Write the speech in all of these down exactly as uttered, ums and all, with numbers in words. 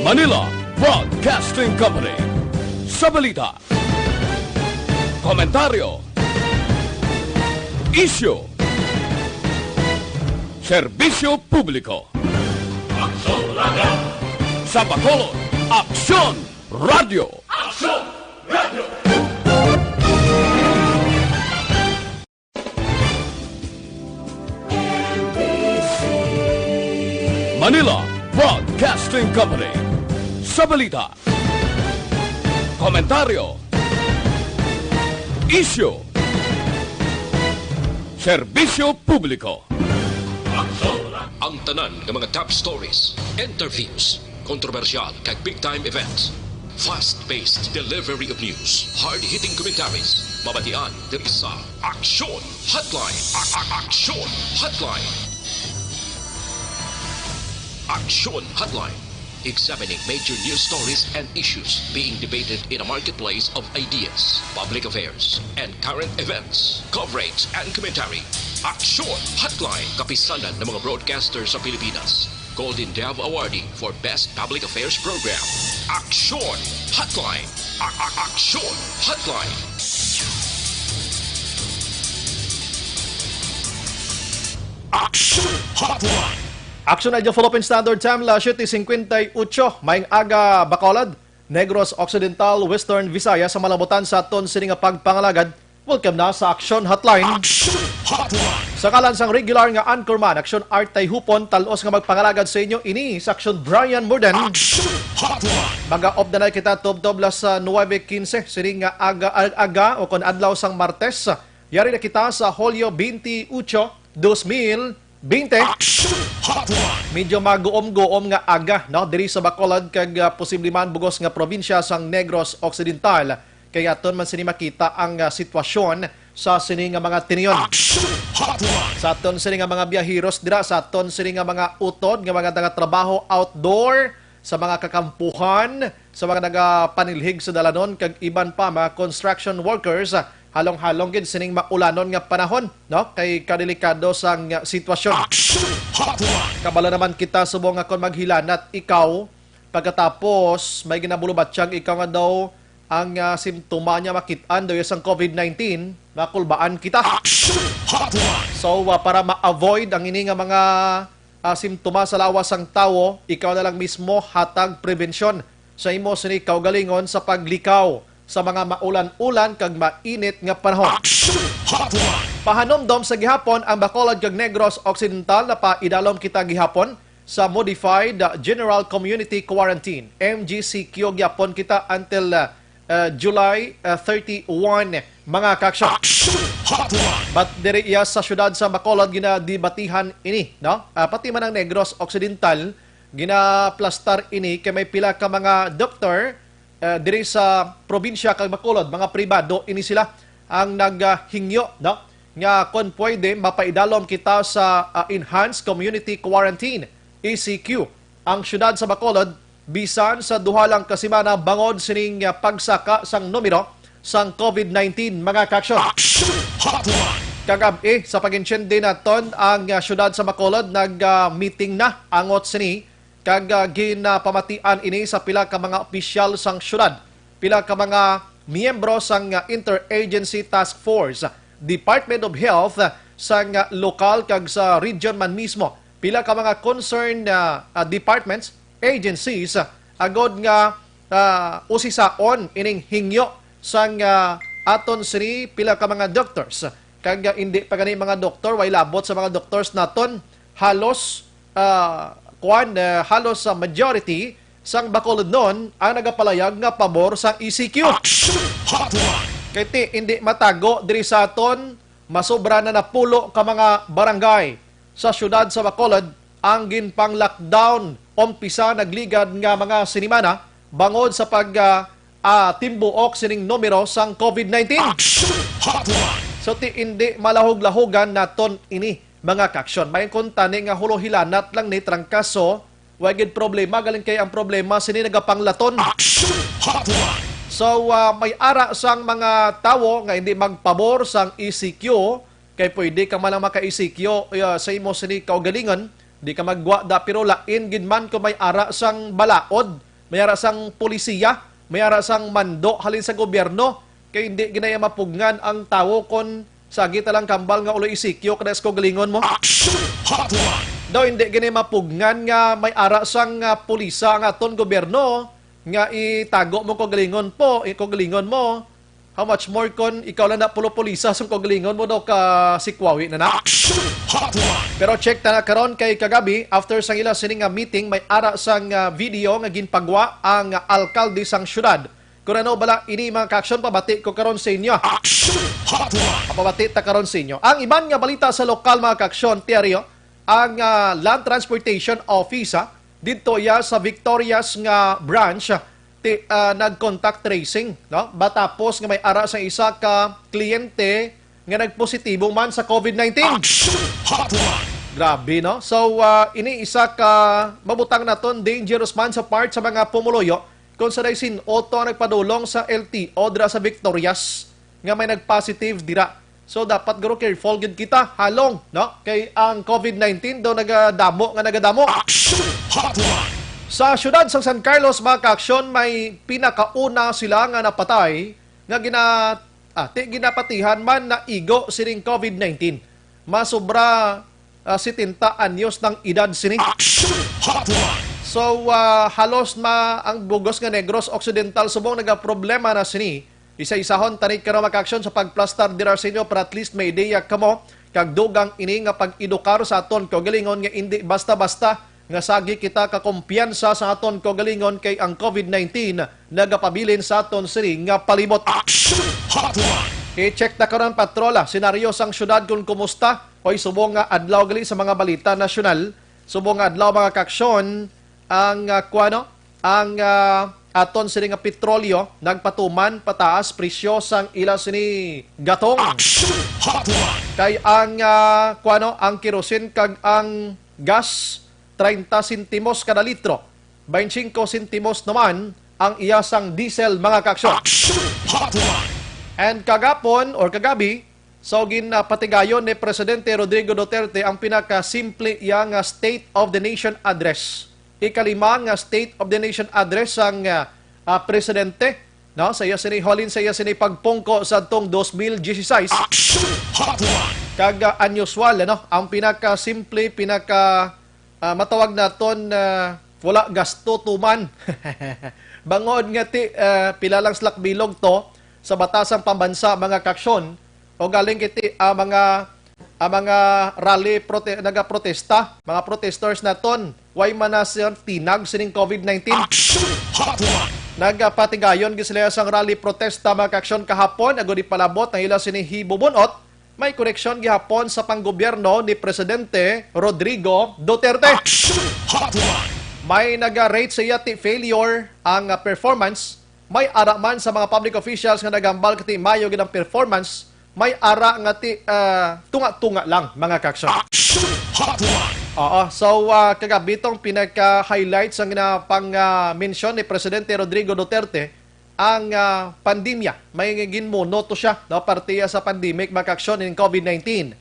Manila Broadcasting Company. Sa balita, komentaryo, isyu, serbisyo publiko. Aksyon Radio! Sa Bacolod, Aksyon Radio! Aksyon Radio! Manila Broadcasting Company. Sa balita, komentaryo, isyu, serbisyo publiko. Ang tanan nga mga top stories, interviews, kontrobersyal kag big time events. Fast-paced delivery of news, hard-hitting commentaries, mabatian diri sa Aksyon Hotline. A- a- Aksyon Hotline. Aksyon Hotline. Examining major news stories and issues being debated in a marketplace of ideas, public affairs, and current events. Coverage and commentary. Aksyon Hotline. Kapisanan ng mga broadcaster sa Pilipinas. Golden Dove Awardee for Best Public Affairs Program. Aksyon Hotline. A- a- Aksyon Hotline. Aksyon Hotline. Aksyon Radio Philippine Standard Time, las siete cincuenta y ocho. Maayong aga, Bacolod, Negros Occidental, Western Visayas, sa malabutan sa aton sini nga pagpangalagad. Welcome na sa Aksyon Hotline. Aksyon Hotline. Sa ngalan sang regular nga anchorman, Aksyon Art Tayhupon, talos nga magpangalagad sa inyo ini sa Aksyon Brian Murden. Aksyon Hotline. Mag-off na kita tubtob las nuebe quince, sini nga aga, ag- aga o kon adlaw sang Martes. Yari na kita sa Hulyo twenty-eight, dos mil bente. Aksyon Hotline. Medyo maguom-guom nga aga, no, diri sa Bacolod kag, ah, posible man bugos nga probinsya sang Negros Occidental. Kay aton man sini makita ang, ah, sitwasyon sa sini nga mga tinion. Aksyon Hotline. Sa aton sini nga mga biyaheros dira, sa aton sini nga mga utod nga mga nagatrabaho outdoor, sa mga kakampuhan, sa mga nagapanilhig sa dalanon, kag iban pa, mga construction workers, ah, halong-halong gid sining maulanon nga panahon, no? Kay kadelikado sang, ah, sitwasyon. Aksyon Hotline. Kabalo naman kita subong nga kon maghilanat ikaw, pagkatapos may ginabulubatyag ikaw nga daw ang, ah, simptoma niya makit-an daw sang COVID nineteen, makulbaan kita. Aksyon Hotline. So, ah, para ma-avoid ang ini nga mga, ah, simptoma sa lawas sang tawo, ikaw na lang mismo hatag prevensyon sa imo sini kaugalingon sa paglikaw sa mga maulan-ulan kag mainit nga panahon. Aksyon Hotline. Pahanumdom sa gihapon ang Bacolod kag Negros Occidental, napaidalom kita gihapon sa Modified General Community Quarantine, M G C Q, gyapon kita until, uh, uh, July, uh, thirty-one, mga kaaksyon. Aksyon Hotline. But diri iya sa siyudad sa Bacolod, ginadebatihan ini, no? Uh, pati man ang Negros Occidental, ginaplastar ini kay may pila ka mga doktor, uh, diri sa probinsya kag Bacolod, mga pribado ini sila ang naghingyo, no, nga kon pwede, mapaidalom kita sa, ah, Enhanced Community Quarantine, E C Q, ang siyudad sa Bacolod, bisan sa duha lang ka semana bangod sining, ah, pagsaka sang numero sang COVID nineteen, mga kaaksyon. Aksyon Hotline. Kagab-i, sa pag-intindi naton, ang, ah, siyudad sa Bacolod nag, ah, meeting na angot sini, kag, ah, ginapamatian ini sa pila ka mga opisyal sang siyudad, pila ka mga miyembro sang, ah, Interagency Task Force, Department of Health, ah, sang, ah, lokal kag sa region man mismo, pila ka mga concerned, ah, ah, departments, agencies, ah, agod nga, ah, usisaon ining hingyo sang, ah, aton sini pila ka mga doctors. Kag, ah, indi pa gani mga doktor, way labot sa mga doctors naton, halos, ah, kuwan, ah, halos sa majority sang Bacolodnon ang nagapalayag nga pabor sang E C Q. Action Hotline. Kay ti, indi matago diri sa aton, masobra na napulo ka mga barangay sa siyudad sa Bacolod ang ginpang-lockdown umpisa nagligad nga mga sinimana bangod sa pag, ah, ah, timbuok sining numero sang COVID nineteen. Action Hotline. So, ti, indi malahog-lahogan naton ini, mga kaaksyon. May kuntani nga hulohilanat lang ni trangkaso, way gid problema, galing kay ang problema sini nagapanglaton. Action Hotline. So, ah, may ara sang mga tawo nga hindi magpabor sang E C Q, kay pwede ka man lang maka-E C Q, ah, sa imo sini kaugalingon, di ka maggwa da, pero lain gid man kung may ara sang balaod may ara sang polisiya, may ara sang mando halin sa gobyerno, kay hindi ginaya mapugngan ang tawo kon sagi ta lang kambal nga ulo isikyo kada sa kaugalingon mo. Action Hotline! Daw hindi gani mapugngan nga may ara sang, ah, pulisa ang aton gobyerno nga itago mo kaugalingon po, kaugalingon mo. How much more kon ikaw lang na pulo pulisa sang kaugalingon mo daw ka sikwawi na na. Action Hotline! Pero check ta na karon kay kagabi, after sang ila sini nga meeting, may ara sang, ah, video nga ginpagwa ang, ah, alkalde sang syudad. Kung ano bala ini, mga kaaksyon, pabati ko karon sa inyo. Action Hotline! Pabati ta karon sa inyo. Ang iban nga balita sa lokal, mga kaaksyon, Tiario, ang, ah, Land Transportation Office, ah, didto iya sa Victorias nga branch, ah, ti, ah, nag-contact tracing, no? Matapos nga may ara sa isa ka kliyente nga nagpositibo man sa COVID nineteen. Action Hotline! Grabe, no? So, ah, ini isa ka mabutang naton dangerous man sa part sa mga pumuluyo kung sa sin-o to ang nagpadulong sa L T O dira sa Victorias nga may nag-positive dira. So, dapat guro careful gid kita, halong, no? Kay ang COVID nineteen daw nagadamo nga nagadamo. Action Hotline! Sa siyudad sang San Carlos, mga kaaksyon, may pinakauna sila nga napatay nga gina-, ah, ti, ginapatihan man na igo sining COVID nineteen. Masobra, ah, setenta anyos ng edad sini. Action Hotline! So, ah, halos ma ang Bugos nga Negros Occidental subong nagaproblema na sini. Isa-isahon tani karon, mga kaaksyon, sa pagplastar dira sa inyo para at least may ideya kamo kag dugang ini nga pag-edukar sa aton kaugalingon nga indi basta-basta nga sagi kita kakumpiyansa sa aton kaugalingon kay ang COVID nineteen nagapabilin sa aton sini nga palibot. Action Hotline! I-check ta karon, patrola, senaryo sang syudad kung kumusta. Oy, subong nga adlaw gali sa mga balita nasyonal. Subong nga adlaw, mga kaaksyon, ang, ah, kuwano, ang, ah, aton sini nga petrolyo nagpatuman pataas presyo sang ila sini gatong. Action Hotline! Kay ang, ah, kuwano, ang kerosene kag ang gas, treinta sentimos kada litro. Baintsingko sentimos naman ang iya sang diesel, mga kaaksyon. Action Hotline! And kagapon or kagabi, so ginapatigayon ni Presidente Rodrigo Duterte ang pinakasimple iya nga State of the Nation Address. Ikalima nga State of the Nation Address sang, ah, ah, presidente, no? Sa iya sini, halin sa iya sini pagpungko sa tong dos mil dieciséis. Action Hotline! Kag, ah, unusual, ano? Ang pinakasimple, pinaka, ah, matawag naton, ah, wala gasto tuman. Bangod nga ti, ah, pila lang slak bilog to sa batasang pambansa, mga kaaksyon, o galing kiti, ah, mga, ah, mga rally prote-, nagaprotesta, mga protesters naton, way man na siya tinag sining COVID nineteen. Action Hotline! Nagapatigayon gid sila sang rally protesta, mga kaaksyon, kahapon, agod ipalabot ang ila sini hibubunot, may koneksyon gihapon sa panggobyerno ni Presidente Rodrigo Duterte. Action Hotline! May naga-rate sa iya ti failure ang, ah, performance. May ara man sa mga public officials nga nagambal kati mayo gid ang performance. May ara nga ti, ah, tunga-tunga lang, mga kaaksyon. Action Hotline! Oo, so, ah, kagabi tong pinaka-highlight sa ginapang, ah, mention ni Presidente Rodrigo Duterte, ang, ah, pandemya. May ginmuno to siya, no, parte sa pandemic, mga kaaksyon, in COVID nineteen.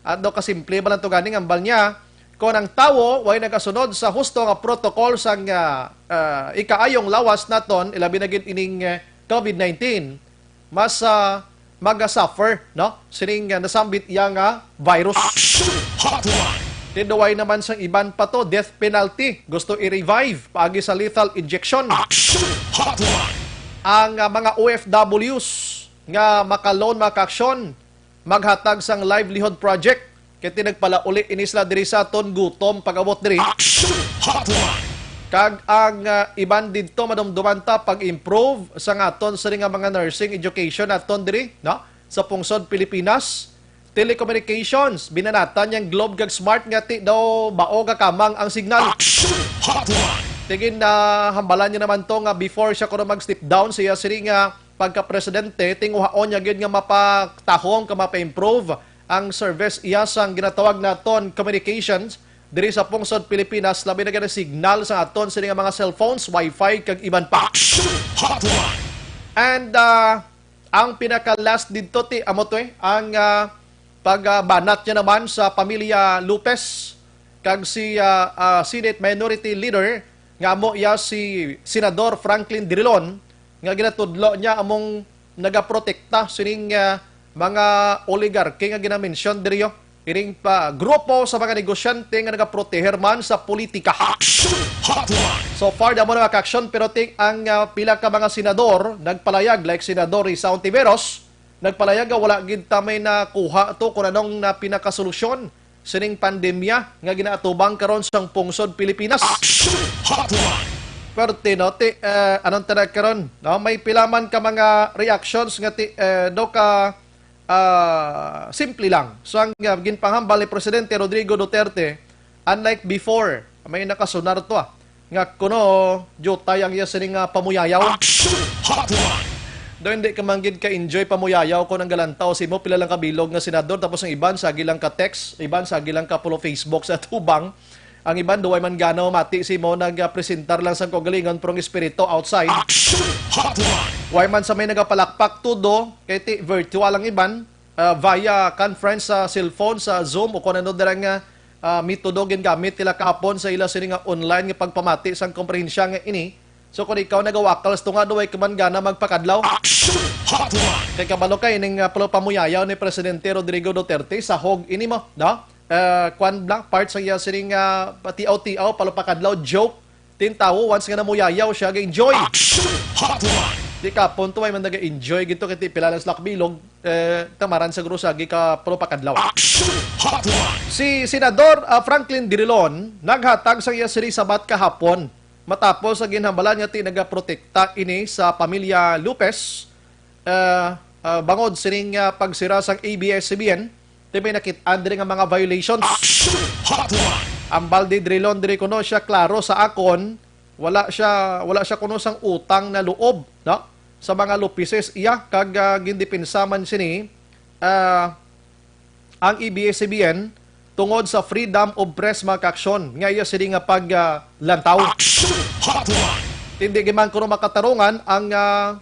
At daw kasimple ba lang to ganing ambal niya, kung ang tawo way nagasunod sa husto nga protocol sang, ah, ah, ikaayong lawas naton, ilabi na gid ining, eh, COVID nineteen, mas, ah, maga-suffer, no? Sining, ah, nasambit iya nga virus. Action Hotline! Tinuway naman sang iban pa to, death penalty. Gusto i-revive paagi sa lethal injection. Action Hotline! Ang, ah, mga O F Ws nga maka-loan, mga kaaksyon, maghatag sang livelihood project. Kay ti nagpalauli ini sila diri sa aton gutom pag-abot diri. Action Hotline! Kag ang, ah, iban didto madumduman ta pag-improve sa aton sini nga mga nursing education naton diri, no? Sa pungsod Pilipinas. Telecommunications, binanatan yang Globe kag Smart nga ti daw bao ka kamang ang signal. Action Hotline! Tigin na hambalan niya naman to nga before siya kuno mag-step down siya sini nga pagka-presidente, tinguhaon niya gyud nga mapatahom ka mapa-improve ang service iya sang ginatawag naton communications diri sa pungsod Pilipinas, labi na gani signal sa aton sini nga mga cellphones, wifi, kag iban pa. Action Hotline! And, ah, ang pinaka-last didto ti amo to, eh, ang, ah, pagbanat niya naman sa pamilya Lopez kag si, ah, ah, Senate Minority Leader nga amo iya si Senador Franklin Drilon, nga ginatudlo niya among nagaprotekta sining, ah, mga oligarchy nga ginamention diriyo, ining pa grupo sa mga negosyante nga nagaproteher man sa politika. Action Hotline! So far, damo na mga action, pero ting ang, ah, pila ka mga senador nagpalayag, like Senador Risa Ontiveros, nagpalayag nga wala gid ta may nakuha to kung anong na pinakasolusyon sining pandemya nga ginaatubang karon sang pungsod Pilipinas. Action Hotline! Pero ti, no, ti, eh, anong tanda karon, no? May pila man ka mga reactions nga ti, eh, do ka, ah, simple lang. So, ang, ah, ginpanghambal ni Presidente Rodrigo Duterte, unlike before, may nakasunar to, ah, nga kuno, jutay ang iya sining, ah, pamuyayaw. Action Hotline! Do hindi ka man gid ka-enjoy pamuyayaw kung ang galantaw sa imo, pila lang ka bilog nga senador, tapos ang iban sa lang ka text, iban sa lang ka follow Facebook sa tubang. Ang iban, duway man gana mamati sa imo, nagpresentar lang sang kaugalingon, pero ang espiritu outside. Action Hotline! Way man sa may nagapalakpak tudo, kay ti virtual ang iban, ah, via conference sa cellphone, sa Zoom, o kung ano dira nga, ah, metodo gingamit nila kahapon sa ila sini nga online nga pagpamati sang komprehensya nga ini. So, kung ikaw nagawakal sa tunga, duway ka man gana magpakadlaw. Action Hotline! Kay kabalo ka, ining, ah, palo pamuyayaw ni Presidente Rodrigo Duterte, sahog ini mo, no? Ah, kwan lang, part sa iya sining, ah, patiaw-tiaw, palo pakadlaw, joke. Tin tawo, once nga namuyayaw siya, ga-enjoy. Action Hotline! Di ka punto, ay man naga-enjoy gito, kay ti pila lang sila kabilog, eh, tamaran sa grusagi ka palo pakadlaw. Action Hotline! Si Senador, ah, Franklin Drilon naghatag sa iya sini sabat kahapon matapos sa ginhambalan nga ti nagaprotekta ini sa pamilya Lopez, ah, ah, bangod sining, ah, pagsira sang A B S C B N, ti may nakit-an diri nga mga violations. Action Hotline! Ang baldi Drilon diri kuno siya klaro sa akon, wala siya, wala siya kuno sang utang na loob, no? Sa mga Lopeses iya, kag, ah, gindepensa man sini, ah, ang A B S C B N tungod sa freedom of press, mga kaaksyon, nga iya sini nga pag, ah, lantaw. Action Hotline! Hindi gid man kuno makatarungan ang, ah,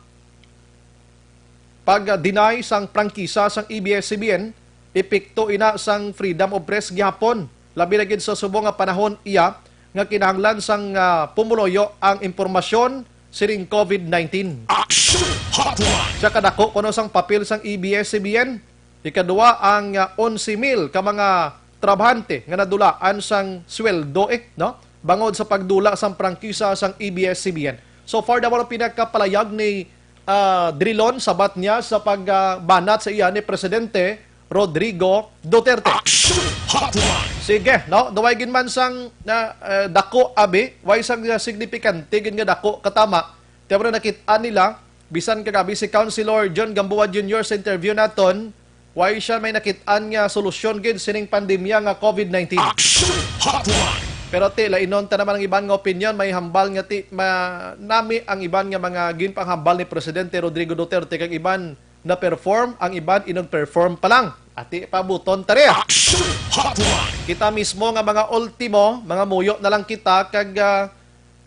pag-deny sang prangkisa sang A B S C B N, epekto ina sang freedom of press gihapon, labi na gid sa subong nga panahon iya nga kinahanglan sang, ah, pumuluyo ang impormasyon sining COVID nineteen. Action Hotline! Sa kadako kuno sang papel sang A B S C B N, ikadua ang, ah, onse mil ka mga trabahante nga nadulaan sang sweldo, eh, no? Bangod sa pagdula sang prangkisa sang A B S C B N. So far, daw ang pinakapalayag ni, ah, Drilon sabat niya sa pagbanat sa iya ni Presidente Rodrigo Duterte. Action Hotline! Sige, no? Duway gid man sang na, eh, dako abi, way sang, ah, signifikante gid nga dako katama. Tiyan mo na nakit-an nila, bisan kagabi si Councilor John Gamboa Junior sa interview naton, way siya may nakit-an nga solusyon gid sining pandemya nga COVID nineteen. Action Hotline! Pero ti, lainon ta naman ang iban nga opinyon, may hambal nga ti, ma-, nami ang iban nga mga ginpanghambal ni Presidente Rodrigo Duterte, kag iban na-perform, ang iban ingon perform pa lang. Ati, pabuton ta rin. Action Hotline! Kita mismo nga mga ultimo, mga muyo na lang kita, kag, ah,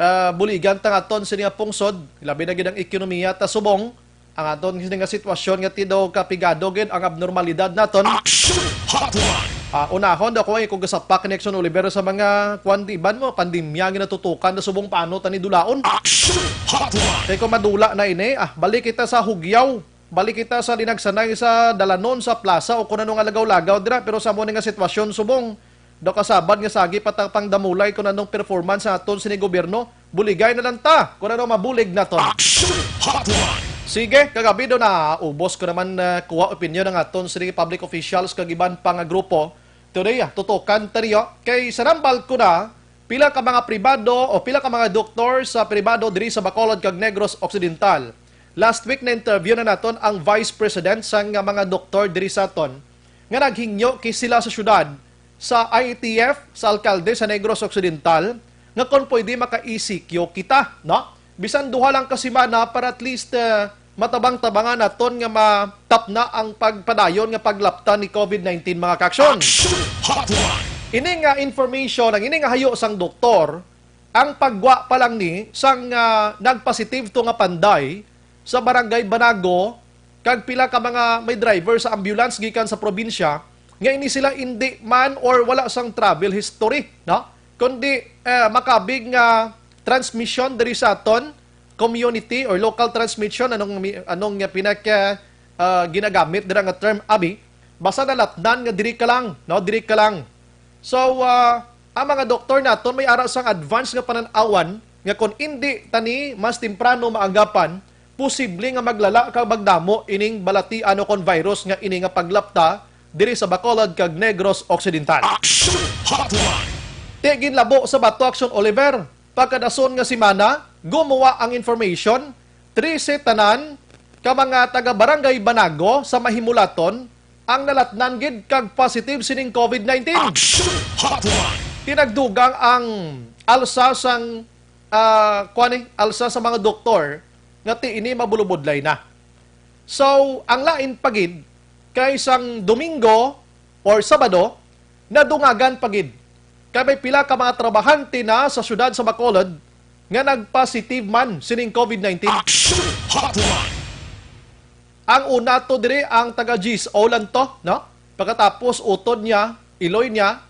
ah, buligan ta nga aton sini nga pungsod, labi na gid ang ekonomiya ta subong, ang aton sini nga sitwasyon nga ti daw kapigado gid ang abnormalidad naton. Action Hotline! Ah, unahon daw ko ay kung gasapak ni Exxon Oliver sa mga kwan, di ban mo, pandemya nga natutukan na subong paano tani dulaon. Action Hotline! Kay kung madula na ini, ah, balik kita sa hugyaw. Balik kita sa linagsanay sa dalanon, sa plaza, o kung ano nga lagaw-lagaw dira. Pero sa mo ni nga sitwasyon subong, daw kasabad nga sagi pa ta pang damulay kung anong performance sa aton sini gobyerno. Buligay na lang ta kung ano mabulig naton. Action Hotline! Sige, kagabi do na ubos ko naman, ah, kuha opinyon ang aton sini public officials kag iban pa nga grupo. Today, ah, tutukan ta niyo. Kay sa nambal ko na, pila ka mga pribado o pila ka mga doktor sa pribado diri sa Bacolod kag Negros Occidental. Last week, na-interview na naton ang Vice President sang mga doktor diri sa aton nga naghingyo kay sila sa syudad, sa I A T F, sa alkalde sa Negros Occidental, nga kon pwede maka-E C Q kita, no? Bisan duha lang ka semana para at least, eh, matabang-tabangan naton nga matapna ang pagpadayon nga paglaptan ni COVID nineteen, mga kaaksyon. Action Hotline! Ini nga information, ang ini nga hayo sang doktor, ang paggwa pa lang ni sang, ah, nagpositive to nga panday sa Barangay Banago, kag pila ka mga may driver sa ambulance gikan sa probinsya, nga ini sila indi man or wala sang travel history, no? Kundi, eh, makabig nga transmission diri sa aton community or local transmission, anong mi-, anong nga pinaka, ah, ginagamit dira nga term, abi, basta nalatnan nga diri ka lang, no? Diri ka lang. So, ah, ang mga doktor naton may ara sang advance nga panan-awan nga kung indi tani mas temprano maanggapan, posible nga maglala kag magdamo ining balatian o kon virus nga ini nga paglapta diri sa Bacolod kag Negros Occidental. Action Hotline! Ti ginlabo sa Bato Action Oliver, pagkadason nga semana, gumuwa ang information, trese tanan ka mga taga Barangay Banago sa Mahimulaton ang nalatnan gid kag positive sining covid nineteen. Action Hotline! Tinagdugang ang alsa sang, ah, kuwan ni, alsa sa mga doktor nga ti ini mabulubudlay na. So, ang lain pa gid kay sang Domingo or Sabado, nadungagan pa gid. Kay may pila ka mga trabahante na sa siyudad sa Bacolod nga nagpositive man sining covid nineteen. Action Hotline! Ang una to diri ang taga G S O lang to, no? Pagkatapos utod niya, iloy niya,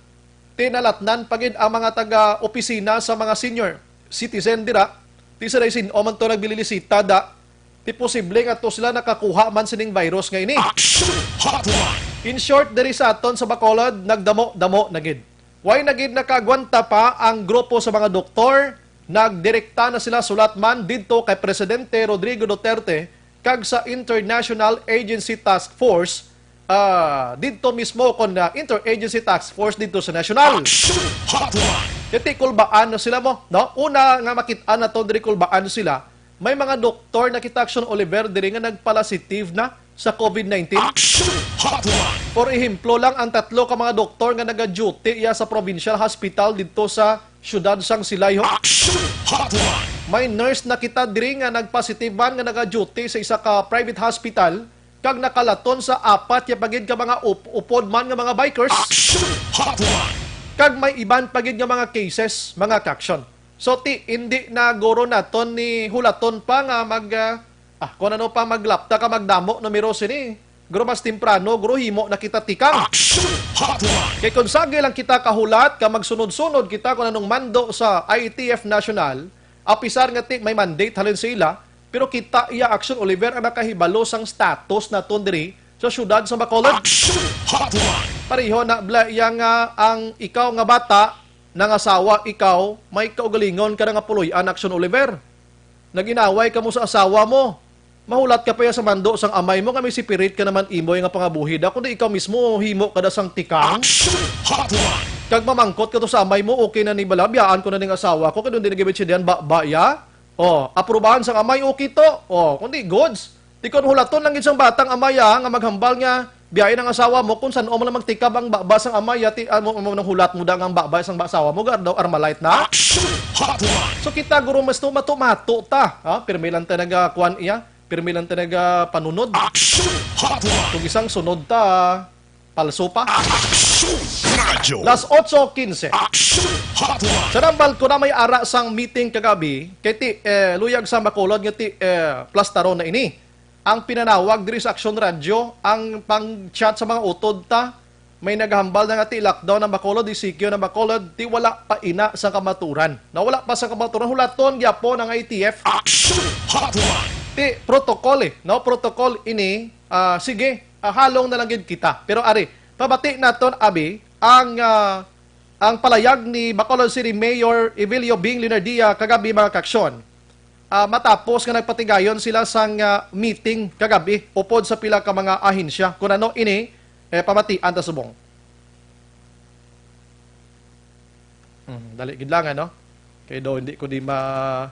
tinalatnan pa gid ang mga taga-opisina sa mga senior citizen dira. Ti sa sin-o man to naglililisita da, ti posible nga to sila nakakuha man sining virus nga ini. Action Hotline! In short, diri sa aton sa Bacolod, nagdamo-damo na gid. Way na gid nakaagwanta pa ang grupo sa mga doktor. Nagdirekta na sila sulat man didto kay Presidente Rodrigo Duterte kag sa International Agency Task Force, ah, didto mismo kon, ah, Interagency Task Force didto sa nasyonal. Action Hotline! Kay ti kulbaan na sila mo, no? Una nga makit-an nato diri kulbaan sila, may mga doktor na kita, Action Oliver, diri nga nagpalasitive na sa covid nineteen. Action Hotline! For ehemplo lang, ang tatlo ka mga doktor nga naga-duty iya sa provincial hospital didto sa siyudad sang Silay, ho. Action Hotline! May nurse na kita diri nga nagpositiban nga naga-duty sa isa ka private hospital kag nakalaton sa apat ya pa gid ka mga up-, upod man nga mga bikers. Action Hotline! Kag may iban pa gid nga mga cases, mga ka-action. So, ti, indi na guro naton ni hulaton pa nga mag, ah, ah, kung ano pa, maglapta ka, magdamo numero sini. Guro, mas temprano, guro, himo na kita tikang. Action Hotline! Kay kung sagi lang kita kahulat, ka magsunod-sunod kita kung anong mando sa I A T F National, apisar nga ti may mandate halin sa ila, pero kita iya, Action Oliver, ang nakahibalo sang status naton diri sa siyudad sa Bacolod. Action Hotline! Pareho na bala iya nga ang ikaw nga bata, nangasawa ikaw, may kaugalingon ka na nga puloy-an, Action Oliver. Nag-inaway kamo sa asawa mo. Mahulat ka pa ya sa mando sang amay mo nga may sipirit ka naman imo nga pangabuhi da, kundi ikaw mismo himo ka da sang tikang. Action Hotline! Kag mamangkot ka to sa amay mo, okay na ni bala, biyaan ko na ning asawa ko, kay doon din nagibit siya diyan, ba, ba, ya? Oh, aprubahan sang amay, okay to. Oh, kundi goods. Ti kon hulaton lang gid sang batang amay, ah, nga maghambal nga biyain ang asawa mo, kung san-o man lang magtikab ang baba sang amay, ah, ti, amo, amo nang hulat mo da nga ang baba sang asawa mo, gar daw Armalite na. Action Hotline! So kita, guro, mas to mato-mato ta, ha? Pirmi lang ta naga, kuwan iya, pirmi lang ta naga panunod. Action Hotline! Kung isang sunod ta, palso pa. Action Radyo! Las otso quince. Action Hotline! Sa nambal ko na may ara sang meeting kagabi, kay ti, eh, luyag sa Bacolod nga ti, eh, plastaron na ini. Ang pinanawag diri sa Action Radyo, ang pang-chat sa mga utod ta, may naghambal na nga ti lockdown ang Bacolod, E C Q ang Bacolod, ti wala pa ina sa kamaturan. Na wala pa sa kamaturan, hulaton gyapon ang I T F. Action Hotline! Ti protocol eh, no? Protocol ini, ah, sige, ah, halong na lang gid kita. Pero ari, pabati naton, abi, ang, ah, ang palayag ni Bacolod City Mayor Evelio Bing Leonardia kagabi, mga kaaksyon. Ah, matapos nga nagpatigayon sila sang, ah, meeting kagabi upod sa pila ka mga ahensya. Kun ano ini, eh, pamatian ta subong. Hmm, dali gid lang, ano? Kay daw hindi ko di ma-,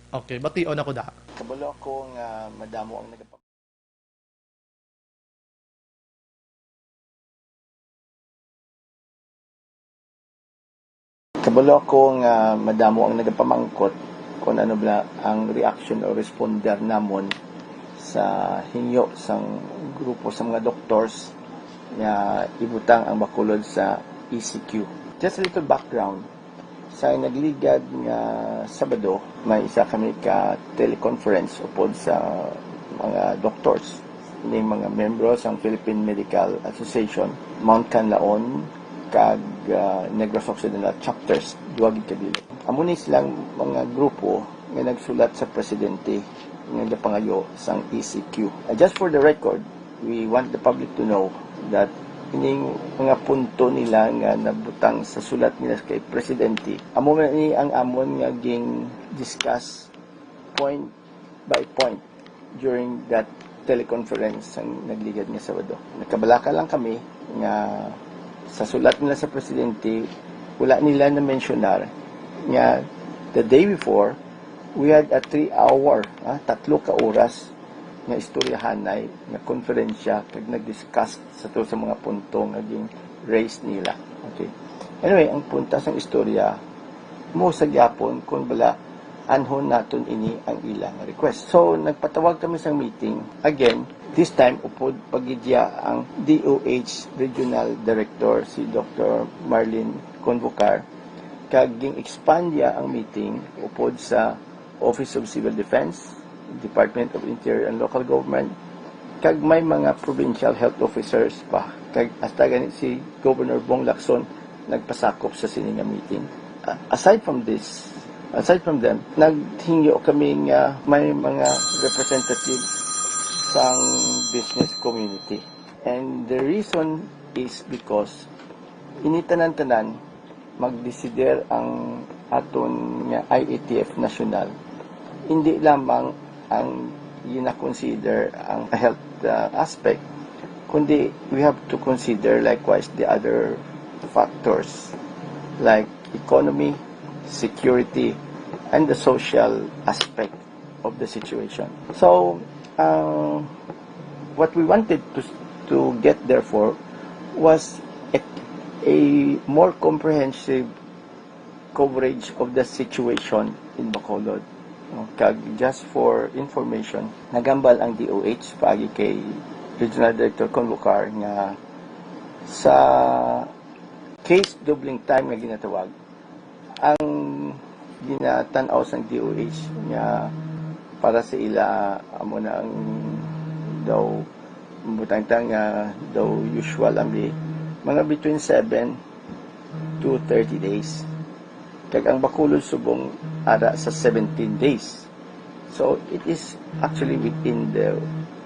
okay, bation ako da. Kabalo ako nga madamo ang nagapa- Kabalo ako nga madamo ang nagapamangkot kung ano bala ang reaction o responder namon sa hingyo sang grupo sa mga doctors nga ibutang ang Bacolod sa E C Q. Just a little background. Sa nagligad nga Sabado, may isa kami ka teleconference upod sa mga doctors, ni mga membro sang Philippine Medical Association, Mount Kanlaon, kag ah, Negros Occidental chapters, duha gid ka bilog. Amo ni silang mga grupo nga nagsulat sa presidente nga gapangayo sang E C Q. Ah, just for the record, we want the public to know that ining mga punto nila nga nabutang sa sulat nila kay presidente, amo man ni ang amon nga ging discuss point by point during that teleconference sang nagligad nga Sabado. Nagkabalaka lang kami nga sa sulat nila sa presidente, wala nila na-mensionar nga the day before, we had a three hour, ah, tatlo ka oras nga istoryahanay nga konferensya kag nag-discuss sa to sa mga punto nga ging-raise nila. Okay. Anyway, ang punta sang istorya, mo sa gyapon kung bala anhon naton ini ang ilang request. So, nagpatawag kami sang meeting. Again, this time, upod pagidya ang D O H Regional Director, si Doctor Marlene Convocar, kag ging-expand niya ang meeting upod sa Office of Civil Defense, Department of Interior and Local Government, kag may mga provincial health officers pa, kag hasta gani si Governor Bong Lacson nagpasakop sa sini nga meeting. Uh, aside from this, aside from them, naghingyo kami nga may mga representatives sang business community. And the reason is because ini tanan-tanan magdesider ang aton nga I A T F national. Hindi lamang ang gina-consider ang health uh, aspect, kundi we have to consider likewise the other factors like economy, security, and the social aspect of the situation. So, uh, what we wanted to to get therefore was a, a more comprehensive coverage of the situation in Bacolod. No? Kag just for information, nagambal ang D O H paagi kay Regional Director Convocar nga sa case doubling time nga ginatawag, ang ginatan-aw sang D O H nga para sa ila amo na ang daw butangtang nga daw usual ang bi-, mga between seven to thirty days. Kag ang Bacolod subong ara sa seventeen days. So, it is actually within the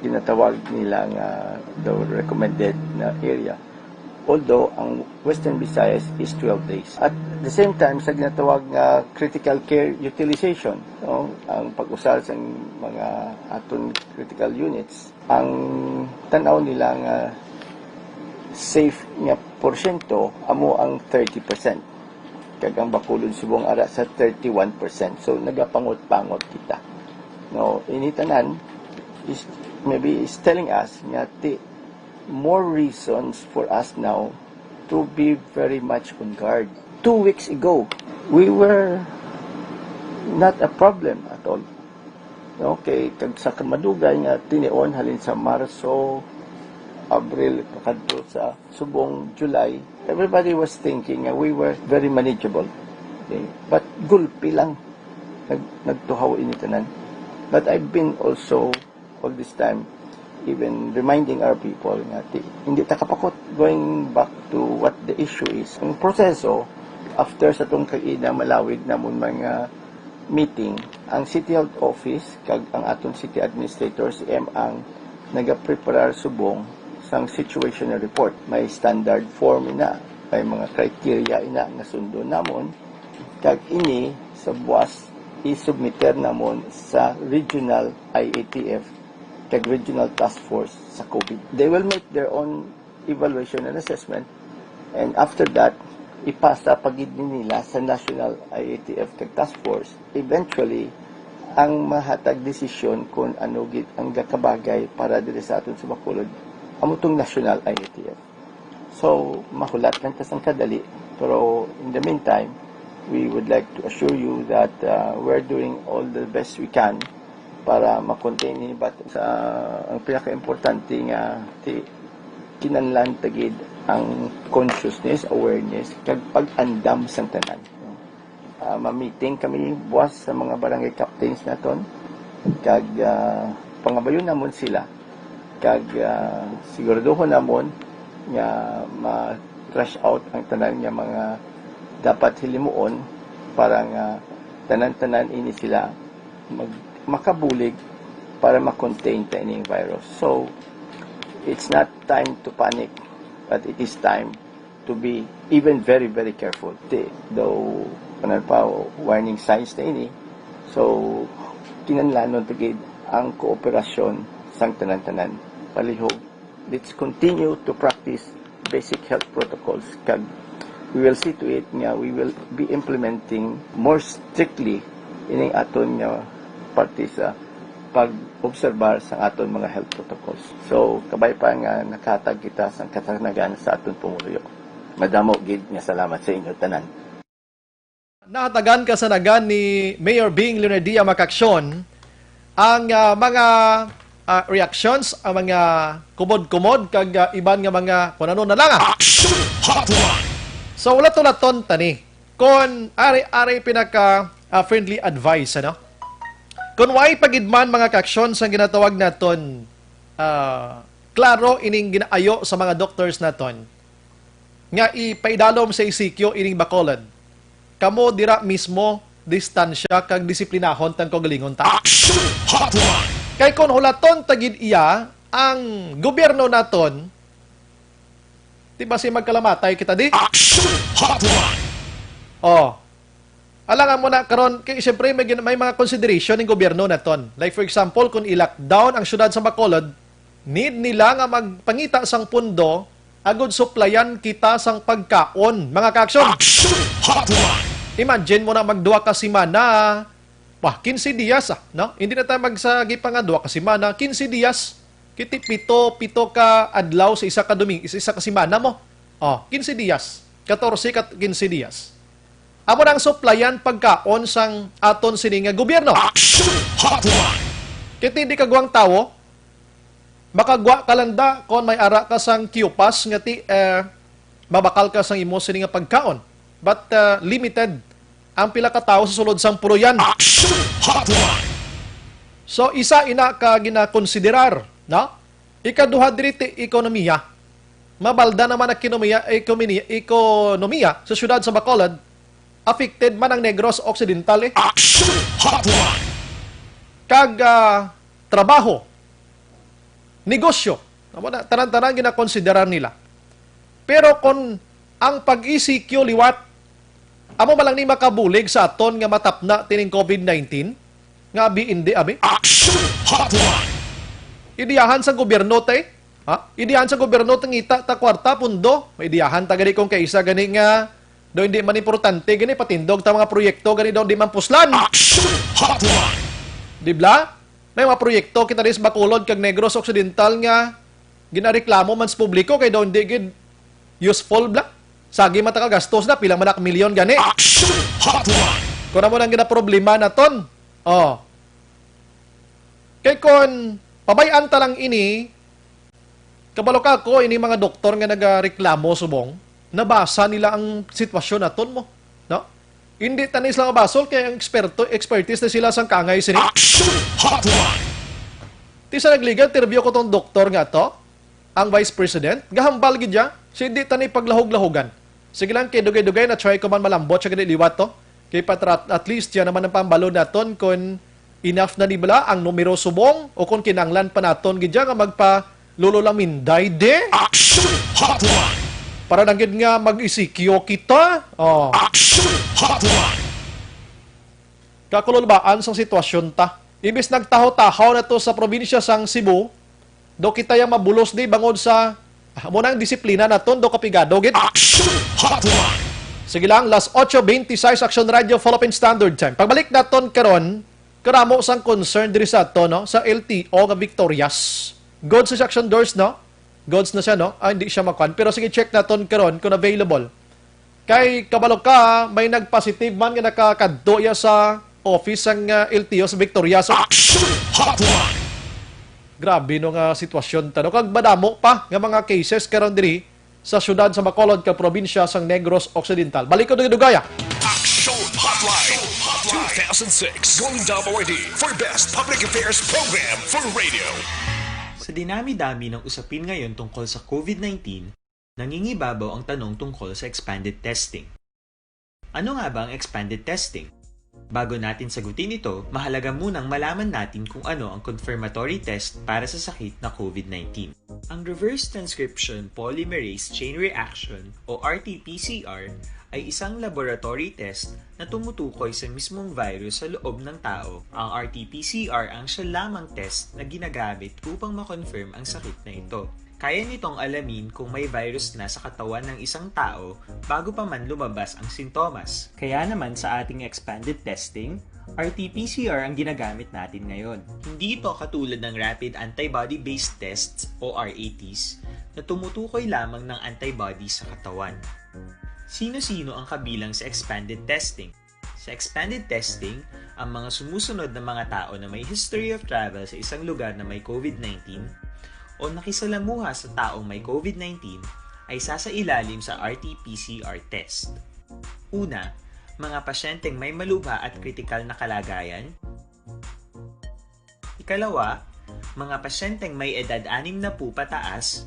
ginatawag nila nga the recommended na area. Although ang Western Visayas is twelve days. At the same time, sa ginatawag nga critical care utilization, no, ang pag-usar sa mga aton critical units, ang tanaw nila nga safe nga porsyento amo ang thirty percent. Kag ang Bacolod subong ara sa thirty-one percent. So, nagapangot-pangot kita. No, ini tanan is maybe is telling us nga ti more reasons for us now to be very much on guard. Two weeks ago, we were not a problem at all. Okay, kag sa kamadugay nga tinion halin sa Marso, Abril, pakadto sa subong July, everybody was thinking nga we were very manageable. Okay? But gulpi lang nag nagtuhaw ini tanan. But I've been also all this time even reminding our people nga ti, hindi ta kapakot, going back to what the issue is. Ang proseso, after sa tong kaina malawig namon mga meeting, ang City Health Office kag ang aton City Administrator, si M ang nagapreparar subong sang situational report. May standard form ina, may mga criteria ina nga sundon namon, kag ini sa buwas isubmiter namon sa regional I A T F kag regional task force sa COVID. They will make their own evaluation and assessment, and after that, ipasa pa gid ni nila sa national I A T F kag task force. Eventually, ang mahatag desisyon kung ano gid ang gakabagay para diri sa aton sa Bacolod, amo tong national I A T F. So, mahulat lang ta sang kadali. Pero in the meantime, we would like to assure you that uh, we're doing all the best we can para ma-contain ini. But sa, ang pinaka-importante nga ti, kinahanglan ta gid ang consciousness, awareness, kag pag-andam sang tanan. Ah, ma-meeting kami buwas sa mga barangay captains naton, kag ah, pangabayon namon sila, kag ah, siguraduhon namon nga ma Crush out ang tanan nga mga dapat hilimuon para nga tanan-tanan ini sila mag-, makabulig para ma-contain ta ining virus. So, it's not time to panic, but it is time to be even very, very careful. Ti-, though, ano pa, warning signs na ini, so, kinahanglanon ta gid ang kooperasyon sang tanan-tanan. Palihog, let's continue to practice basic health protocols, kag we will see to it nga we will be implementing more strictly ining aton nga parte sa pag-obserbar sa aton mga health protocols. So, kabay pa nga nakahatag kita sang kasanagan sa aton pumuluyo. Madamo gid nga salamat sa inyo tanan. Nahatagan kasanagan ni Mayor Bing Leonardia Macacion ang, ah, mga, ah, reactions, ang mga kumod-kumod kag, ah, iban nga mga kung ano na lang, ah. Action Hotline! So, ulat-ulaton tani. Kon ari-ari pinaka, ah, friendly advice, ano? Kon way pa gid man mga ka-aksyon sang ginatawag naton, ah, klaro ining ginaayo sa mga doctors naton nga ipaidalom sa E C Q ining Bacolod, kamo dira mismo distansya kag disiplinahon tang kaugalingon ta. Action Hotline! Kay kon hulaton ta gid iya, ang gobyerno naton, di ba si magkalamatay kita di? Action Hotline! Oh. Alangan mo na karon, kay siyempre may gin-, may mga consideration ning gobyerno naton. Like for example, kung i-lockdown ang siyudad sa Bacolod, need nila nga magpangita sang pundo agud suplayan kita sang pagkaon, mga ka-aksyon. Action Hotline! Imagine mo na, magduha ka semana, wah, quince dias, ah, no? Hindi na tayo magsagi pa nga duha ka semana, quince dias. Kiti pito, pito ka adlaw sa isa ka domingo, sa isa ka semana mo. Oh, quince dias, catorce ka quince dias. Amo na ang suplayan pagkaon sang aton sini nga gobyerno. Action Hotline! Kiti hindi kagwang tawo, makagwa ka lang da kon may ara ka sang Q-Pass nga ti, eh, mabakal ka sang imo sini nga pagkaon. But, uh, limited ang pila ka tawo sa sulod sang puloy-an. Action Hotline! So, isa ina ka ginakonsiderar, no? Ikaduha diri ti ekonomiya. Mabalda naman ang kinomiya-, ekonomiya, ekonomiya sa siyudad sa Bacolod, affected man ang Negros Occidental, eh. Action Hotline! Kag, ah, trabaho, negosyo. Amo na, tanan-tanan ginakonsiderar nila. Pero kung ang pag-E C Q liwat, amo man lang ni makabulig sa aton nga matapna tining COVID nineteen, nga abi indi, abi? Action Hotline! Idiyahan sa gobyerno, tay. Ha? Idiyahan sa gobyerno, tangita ta kwarta, pundo. Maidiyahan ta gani kung kaisa gani nga daw hindi man importante gani patindog ta mga proyekto gani daw di man puslan. Action Hotline! Di bla? May mga proyekto kita diri sa Bacolod kag Negros Occidental nga ginareklamo man sa publiko kay daw hindi gid useful bla. Sagi man ta ka gastos na, pila man na ka milyon gani. Action Hotline! Kung amo nang ginaproblema naton. Oh. Kay kon pabay-an ta lang ini, kabalo ka ako, ini mga doktor nga nagareklamo subong, nabasa nila ang sitwasyon naton mo, no? Hindi ta ni sila mabasol kay ang eksperto, expertise na sila sang kaangay sini. Action Hotline! Ti sa nagligad, interview ko tong doktor nga to, ang vice president, gahambal gid siya, si di ta ni paglahog-lahogan. Sige lang, kay dugay-dugay na try ko man malambot siya gani liwat to. Kay patra-, at least, siya naman ang pambalo naton kung enough na ni bala ang numero subong o kung kinanglan pa naton gid siya nga magpa Lolo Laminday de. Action Hotline! Para lang gid nga mag-E C Q kita. Oh. Action Hotline! Kakululbaan sang sitwasyon ta. Imbis nagtahaw-tahaw na to sa probinsya sang Cebu, do kita yang mabulos di bangod sa, ah, mo nang disiplina naton, do kapigado gid. Action Hotline! Sige lang, las ocho veintiséis, Action Radio, Philippine Standard Time. Pagbalik naton karon, karamo sang concern diri sa ato, no, sa L T O nga Victorias. Goods is Action Doors, no? Goods na siya, no? Ah, hindi siya makuan. Pero sige, check naton karon kung available. Kay kabalo ka, may nag-positive man nga nakakadto iya sa office sang, ah, L T O sa Victorias. Action Hotline! Grabe no nga sitwasyon ta, no? Kag madamo pa nga mga cases karon diri sa siyudad sa Bacolod kag probinsya sang Negros Occidental. Balik ko dugay-dugaya. Action Hotline two thousand six, Golden Dome Awardee for Best Public Affairs Program for Radio. Sa dinami-dami ng usapin ngayon tungkol sa COVID nineteen, Nangingibabaw ang tanong tungkol sa expanded testing. Ano nga ba ang expanded testing? Bago natin sagutin ito, mahalaga munang malaman natin kung ano ang confirmatory test para sa sakit na COVID nineteen. Ang reverse transcription polymerase chain reaction o R T P C R ay isang laboratory test na tumutukoy sa mismong virus sa loob ng tao. Ang R T P C R ang siya lamang test na ginagamit upang ma-confirm ang sakit na ito. Kaya nitong alamin kung may virus na sa katawan ng isang tao bago pa man lumabas ang sintomas. Kaya naman sa ating expanded testing, R T P C R ang ginagamit natin ngayon. Hindi ito katulad ng rapid antibody-based tests o R A Ts na tumutukoy lamang ng antibody sa katawan. Sino-sino ang kabilang sa expanded testing? Sa expanded testing, ang mga sumusunod na mga tao na may history of travel sa isang lugar na may COVID nineteen o nakisalamuha sa taong may COVID nineteen ay sasailalim sa R T P C R test. Una, mga pasyenteng may malubha at kritikal na kalagayan. Ikalawa, mga pasyenteng may edad anim na po pataas,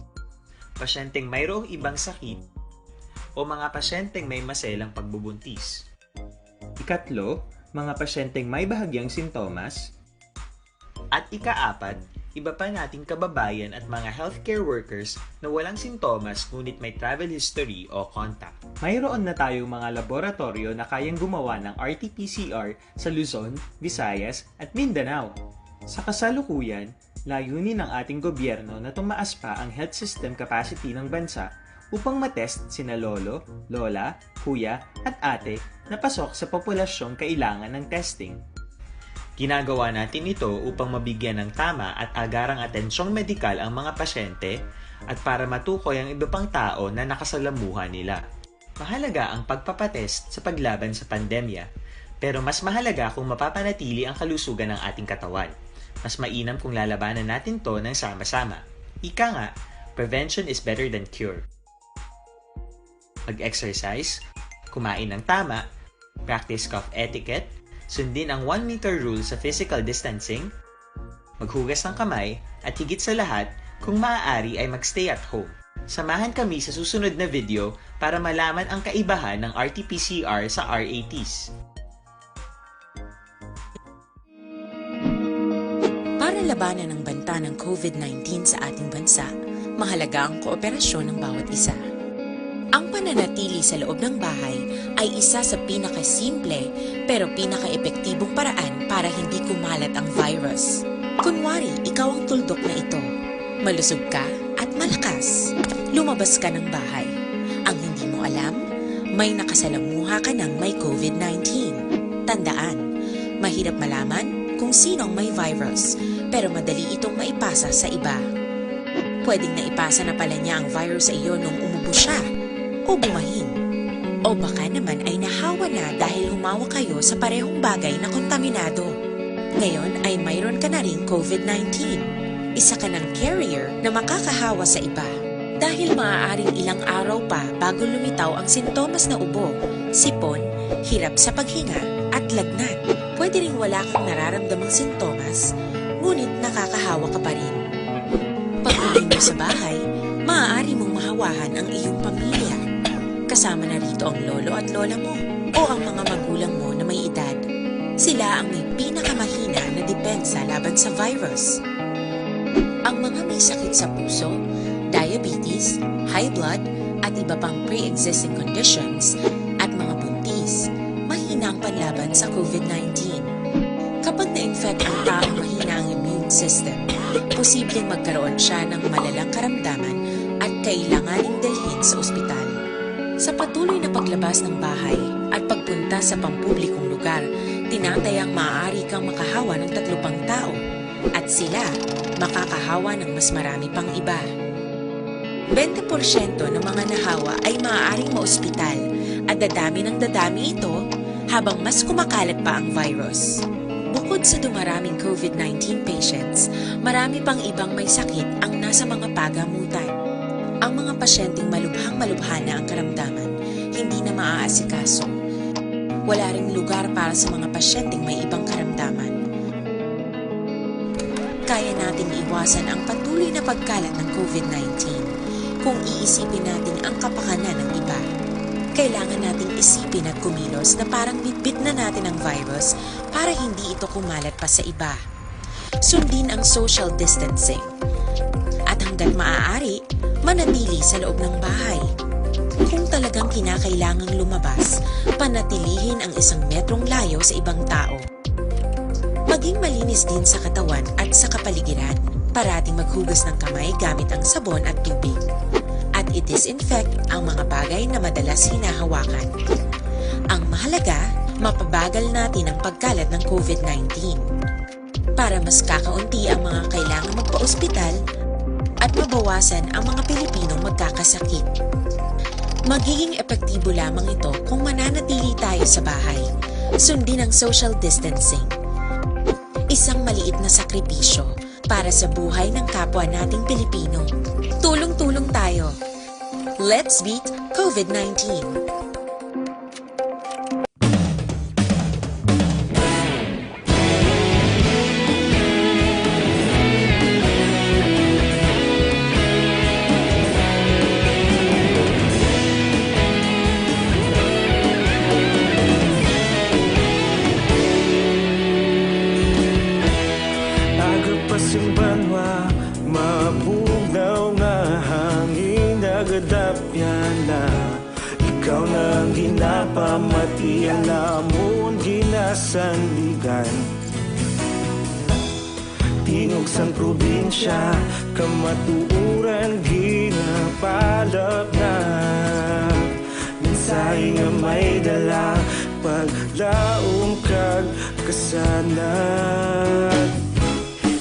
pasyenteng mayroong ibang sakit, o mga pasyenteng may maselang pagbubuntis. Ikatlo, mga pasyenteng may bahagyang sintomas. At ikaapat, iba pa nating kababayan at mga healthcare workers na walang sintomas ngunit may travel history o contact. Mayroon na tayong mga laboratoryo na kayang gumawa ng R T P C R sa Luzon, Visayas, at Mindanao. Sa kasalukuyan, layunin ng ating gobyerno na tumaas pa ang health system capacity ng bansa upang matest sina lolo, lola, kuya, at ate na pasok sa populasyong kailangan ng testing. Ginagawa natin ito upang mabigyan ng tama at agarang atensyong medikal ang mga pasyente at para matukoy ang iba pang tao na nakasalamuha nila. Mahalaga ang pagpapatest sa paglaban sa pandemya, pero mas mahalaga kung mapapanatili ang kalusugan ng ating katawan. Mas mainam kung lalabanan natin 'to ng sama-sama. Ika nga, prevention is better than cure. Mag-exercise, kumain ng tama, practice cough etiquette, sundin ang one meter rule sa physical distancing, maghugas ng kamay, at higit sa lahat, kung maaari ay mag-stay at home. Samahan kami sa susunod na video para malaman ang kaibahan ng R T P C R sa R A Ts. Para labanan ang banta ng COVID nineteen sa ating bansa, mahalaga ang kooperasyon ng bawat isa. Ang pananatili sa loob ng bahay ay isa sa pinakasimple pero pinakaepektibong paraan para hindi kumalat ang virus. Kunwari, ikaw ang tuldok na ito. Malusog ka at malakas. Lumabas ka ng bahay. Ang hindi mo alam, may nakasalamuha ka ng may COVID nineteen. Tandaan, mahirap malaman kung sino ang may virus, pero madali itong maipasa sa iba. Pwedeng naipasa na pala niya ang virus sa iyo nung umubo siya o bumahin. O baka naman ay nahawa na dahil humawa kayo sa parehong bagay na kontaminado. Ngayon ay mayroon ka na ring COVID nineteen. Isa ka ng carrier na makakahawa sa iba. Dahil maaaring ilang araw pa bago lumitaw ang sintomas na ubo, sipon, hirap sa paghinga, at lagnat. Pwede ring wala kang nararamdamang sintomas, ngunit nakakahawa ka pa rin. Pag-uwi mo sa bahay, maaari mong mahawahan ang iyong pamilya. Kasama na rito ang lolo at lola mo o ang mga magulang mo na may edad. Sila ang may pinakamahina na depensa laban sa virus. Ang mga may sakit sa puso, diabetes, high blood, at iba pang pre-existing conditions, at mga buntis, mahina ang panlaban sa COVID nineteen. Kapag na-infect ang taong mahina ang immune system, posibleng magkaroon siya ng malalang karamdaman at kailanganing dalhin sa ospital. Sa patuloy na paglabas ng bahay at pagpunta sa pampublikong lugar, tinatayang maaari kang makahawa ng tatlo pang tao at sila makakahawa ng mas marami pang iba. Bente porsyento ng mga nahawa ay maaaring maospital at dadami ng dadami ito habang mas kumakalat pa ang virus. Bukod sa dumaraming COVID nineteen patients, marami pang ibang may sakit ang nasa mga pagamutan. Ang mga pasyenteng malubhang-malubha na ang karamdaman, hindi na maaasikaso. Wala ring lugar para sa mga pasyenteng may ibang karamdaman. Kaya nating iwasan ang patuloy na pagkalat ng COVID nineteen. kung iisipin natin ang kapakanan ng iba. Kailangan nating isipin at kumilos na parang bitbit na natin ang virus para hindi ito kumalat pa sa iba. Sundin ang social distancing. At hanggat maaari, manatili sa loob ng bahay. Kung talagang kinakailangang lumabas, panatilihin ang isang metrong layo sa ibang tao. Maging malinis din sa katawan at sa kapaligiran. Parating maghugas ng kamay gamit ang sabon at tubig. At i-disinfect ang mga bagay na madalas hinahawakan. Ang mahalaga, mapabagal natin ang pagkalat ng covid nineteen. Para mas kakaunti ang mga kailangang magpaospital at mabawasan ang mga Pilipinong magkakasakit. Magiging epektibo lamang ito kung mananatili tayo sa bahay. Sundin ang social distancing. Isang maliit na sakripisyo para sa buhay ng kapwa nating Pilipino. Tulong-tulong tayo. Let's beat covid nineteen. Aga pa sing banwa, mabugnaw nga hangin nagadapyan na. Ikaw na ang ginapamati, ang amon ginasandigan. Tingog sang probinsya, kamatuoran ginapalapnag. Mensahe nga may dala, paglaom kag kasanag.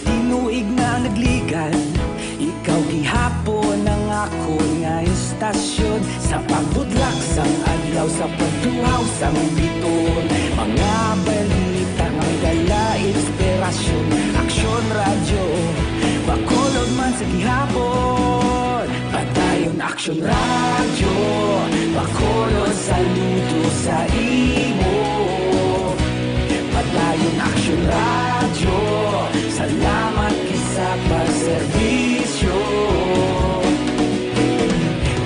Tinuig na nagligan, ikaw gihapon ang akon nga istasyon. Sa pagbutlak sang adlaw, sa pagtuhaw sang biton, mga balita nga may dala inspirasyon. Aksyon Radyo, Bacolod man sa gihapon. Padayon Aksyon Radyo, Bacolod, saludo sa imo. Padayon Aksyon Radyo, salamat gid sa pagserbisyo.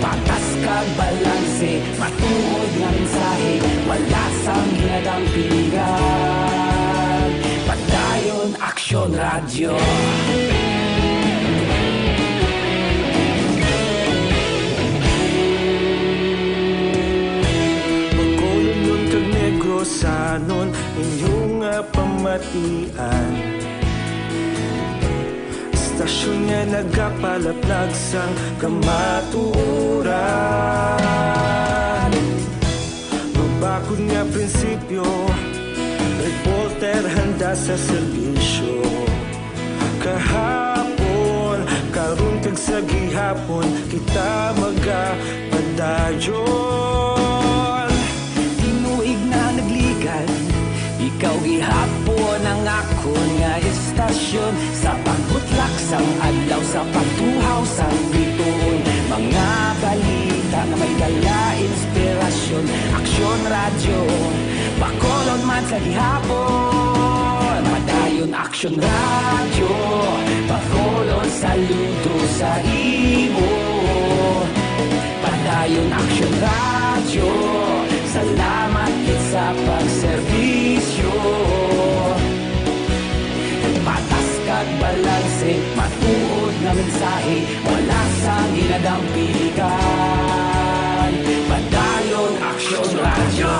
Patas kag balanse, matuod nga mensahe, wala sang ginadampingan. Padayon Aksyon Radyo. Bacolodnon kag Negrosanon, inyo nga pamatian. Istasyon nga nagapalaplag sang kamatuoran. Mabakod nga prinsipyo, reporter handa sa serbisyo. Kahapon, karon kag sa gihapon, kita magapadayon. Tinuig na nagligan, ikaw gihapon ang akon nga istasyon. Sa pagbutlak sang adlaw, sa pagtuhaw sang bituon, mga balita nga may dala inspirasyon. Aksyon Radyo, Bacolod man sa gihapon. Padayon Aksyon Radyo, Bacolod, saludo sa imo. Padayon Aksyon Radyo, salamat gid sa pagserbisyo. Patas kag balanse, matuod nga mensahe, wala sang ginadampingan. Padayon Aksyon Radyo.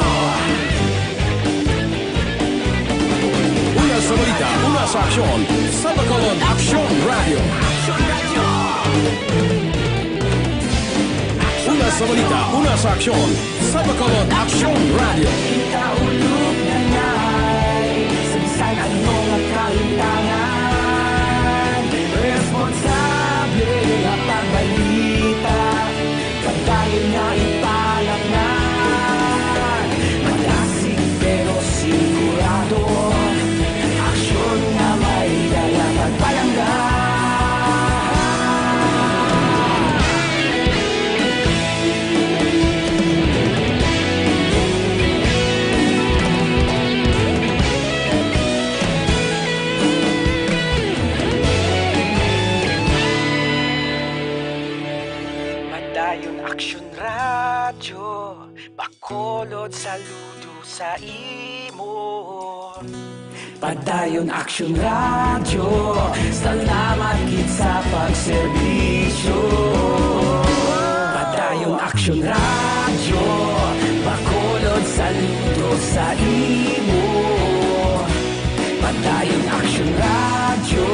Una sa balita, una sa aksyon, sa Bacolod Aksyon Radyo. Una sa balita, una sa aksyon, sa Bacolod Aksyon Radyo. Kita ulog na nay, sa bisan ano nga kalimtangan, responsable nga pagbalita, padayon nga ipalatngan. Madasig pero sigurado, aksyon nga may dala pagpalangga. Bacolod, saludo sa imo. Padayon Aksyon Radyo, salamat gid sa pagserbisyo. Padayon Aksyon Radyo, Bacolod, saludo sa imo. Padayon Aksyon Radyo,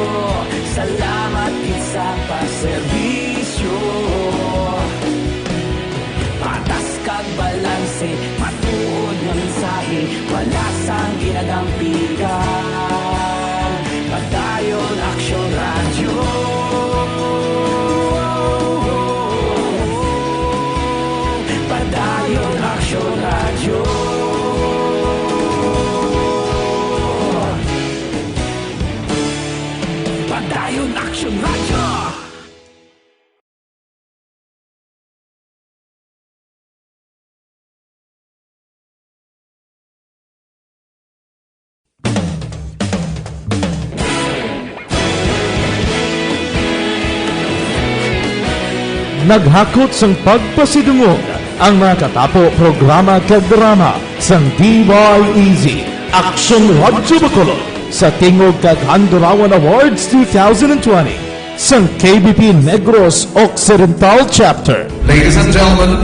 salamat gid sa pagserbisyo. Patas kag balanse, matuod nga mensahe, wala sang ginadampigan. Padayon Aksyon Radyo. Padayon Aksyon Radyo. Padayon Aksyon Radyo. Naghakot sang pagpasidungog ang mga katapo programa kag drama sang D Y E Z Aksyon Radyo Bacolod sa Tingog kag Handurawan Awards two thousand twenty sang K B P Negros Occidental Chapter. Ladies and gentlemen,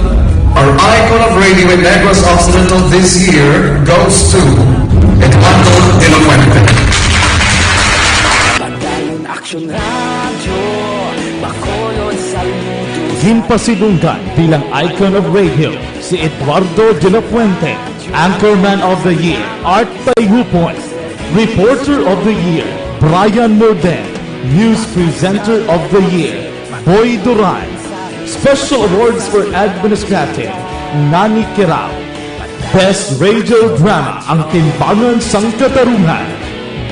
our icon of radio in Negros Occidental this year goes to Eduardo de la Fuente. Padayon Aksyon Radyo, Bacolod, saludo. Ginpasidunggan bilang icon of radio si Eduardo de la Fuente, Anchorman of the Year, Art Tayhupon, Reporter of the Year, Brian Morden, News Presenter of the Year, Boy Duran, Special Awards for Administrative, Nani Kirao, Best Radio Drama, Ang Timbangan sang Katarungan,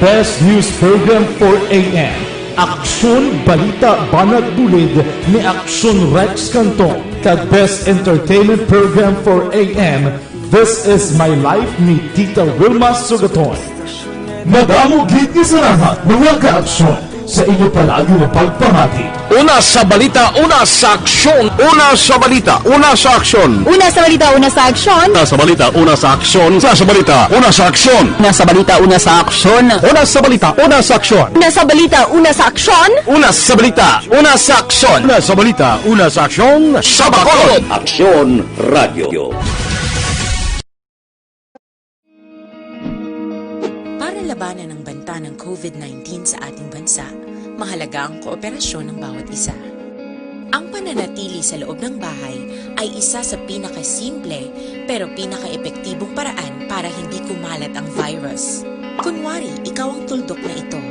Best News Program four A M, Aksyon Balita Banat Bulid ni Aksyon Rex Cantong, kag Best Entertainment Program four A M, This Is My Life ni Tita Wilma Sugaton. Madamo gid nga salamat, mga kaaksyon, sa inyo palagi nga pagpamati. Una sa balita, una sa aksyon. Una sa balita, una sa aksyon. Una sa balita, una sa aksyon. Una sa balita, una sa aksyon. Una sa balita, una sa aksyon. Una sa balita, una sa aksyon. Una sa balita, una sa aksyon. Una sa balita, una sa aksyon. Una sa balita, una sa aksyon. Una sa balita, una sa aksyon. Sa Bacolod. Aksyon Radio. Para labanan ang banta ng COVID nineteen sa ating bansa, mahalaga ang kooperasyon ng bawat isa. Ang pananatili sa loob ng bahay ay isa sa pinakasimple pero pinakaepektibong paraan para hindi kumalat ang virus. Kunwari, ikaw ang tuldok na ito.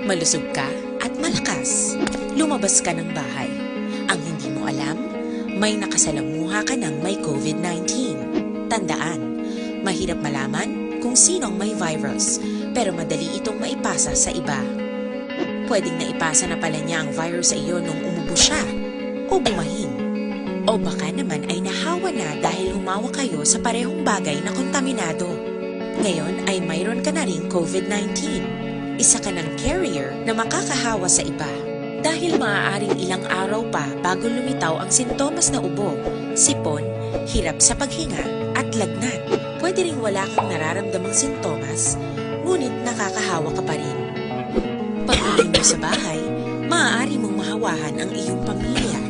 Malusog ka at malakas. Lumabas ka ng bahay. Ang hindi mo alam, may nakasalamuha ka ng may COVID nineteen. Tandaan, mahirap malaman kung sino ang may virus, pero madali itong maipasa sa iba. Pwedeng naipasa na pala niya ang virus sa iyo nung umubo siya o bumahin. O baka naman ay nahawa na dahil humawa kayo sa parehong bagay na kontaminado. Ngayon ay mayroon ka na ring COVID nineteen. Isa ka ng carrier na makakahawa sa iba. Dahil maaaring ilang araw pa bago lumitaw ang sintomas na ubo, sipon, hirap sa paghinga, at lagnat. Pwede ring wala kang nararamdamang sintomas, ngunit nakakahawa ka pa rin. Pag-uwi mo sa bahay, maaari mong mahawahan ang iyong pamilya.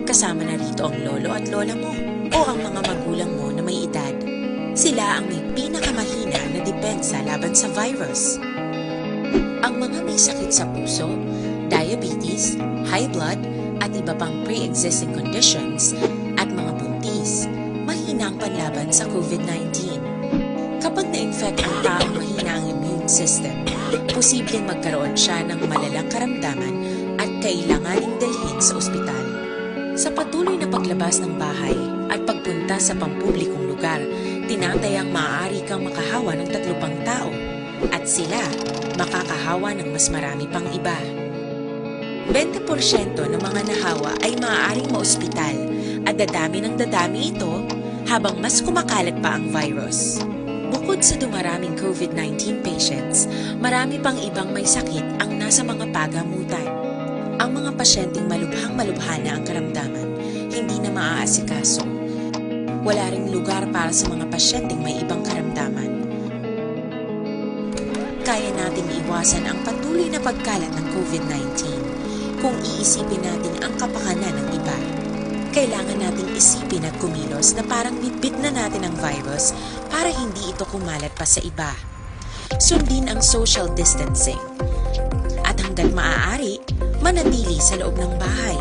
Kasama na rito ang lolo at lola mo o ang mga magulang mo na may edad. Sila ang may pinakamahina na depensa laban sa virus. Ang mga may sakit sa puso, diabetes, high blood, at iba pang pre-existing conditions, at mga buntis, mahina ang panlaban sa COVID nineteen. Kapag na-infect ang taong mahina ang immune system, posibleng magkaroon siya ng malalang karamdaman at kailanganing dalhin sa ospital. Sa patuloy na paglabas ng bahay at pagpunta sa pampublikong lugar, tinatayang maaari kang makahawa ng tatlo pang tao, at sila makakahawa ng mas marami pang iba. Bente porsyento ng mga nahawa ay maaaring maospital, at dadami ng dadami ito habang mas kumakalat pa ang virus. Bukod sa dumaraming COVID nineteen patients, marami pang ibang may sakit ang nasa mga pagamutan. Ang mga pasyenteng malubhang-malubha na ang karamdaman, hindi na maaasikaso. Wala ring lugar para sa mga pasyenteng may ibang karamdaman. Kaya nating iwasan ang patuloy na pagkalat ng COVID nineteen. Kung iisipin natin ang kapakanan ng iba, kailangan nating isipin at kumilos na parang bitbit na natin ang virus para hindi ito kumalat pa sa iba. Sundin ang social distancing. At hanggat maaari, manatili sa loob ng bahay.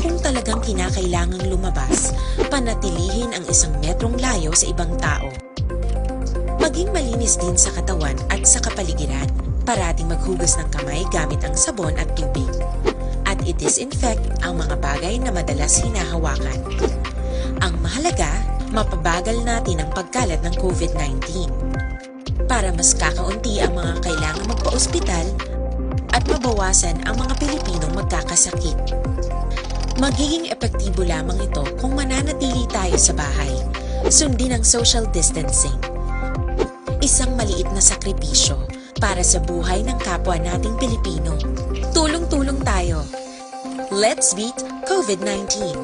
Kung talagang kinakailangang lumabas, panatilihin ang isang metrong layo sa ibang tao. Maging malinis din sa katawan at sa kapaligiran. Parating maghugas ng kamay gamit ang sabon at tubig. At i-disinfect ang mga bagay na madalas hinahawakan. Ang mahalaga, mapabagal natin ang pagkalat ng COVID nineteen. Para mas kakaunti ang mga kailangang magpa-ospital at mabawasan ang mga Pilipinong magkakasakit. Magiging epektibo lamang ito kung mananatili tayo sa bahay. Sundin ang social distancing. Isang maliit na sakripisyo para sa buhay ng kapwa nating Pilipino. Tulong-tulong tayo. Let's beat COVID nineteen.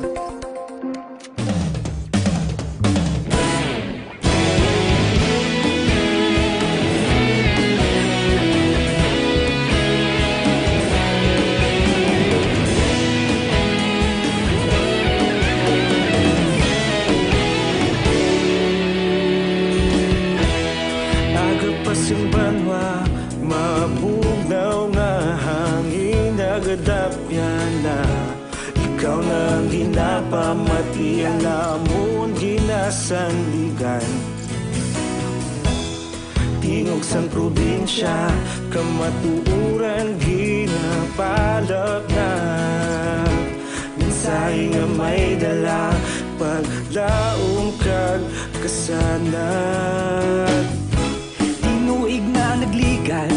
Aga pa sing banwa, mabugnaw nga hangin nagadapyan na. Ikaw na ang ginapamati, ang amon ginasandigan. Tingog sang probinsya, kamatuoran ginapalapnag. Mensahe nga may dala, paglaom kag kasanag. Tinuig na nagligad,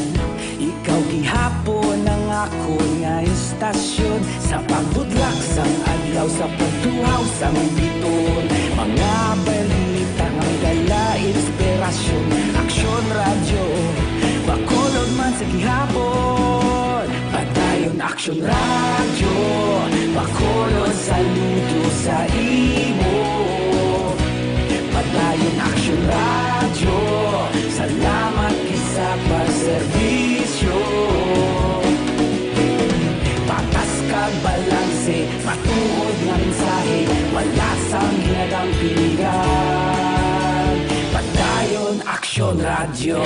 ikaw gihapon ang akon nga estasyon. Sa pagbudlak sang adlaw, sa pagtuhaw sang bituon, mga balita nga may dala inspirasyon. Aksyon Radyo, Bacolod man sa gihapon. Padayon Aksyon Radyo, Bacolod, saludo sa imo. Padayon Aksyon Radyo, salamat gid sa pagserbisyo. Patas kag balanse, matuod nga mensahe, wala sang ginadampingan. Padayon Aksyon Radyo.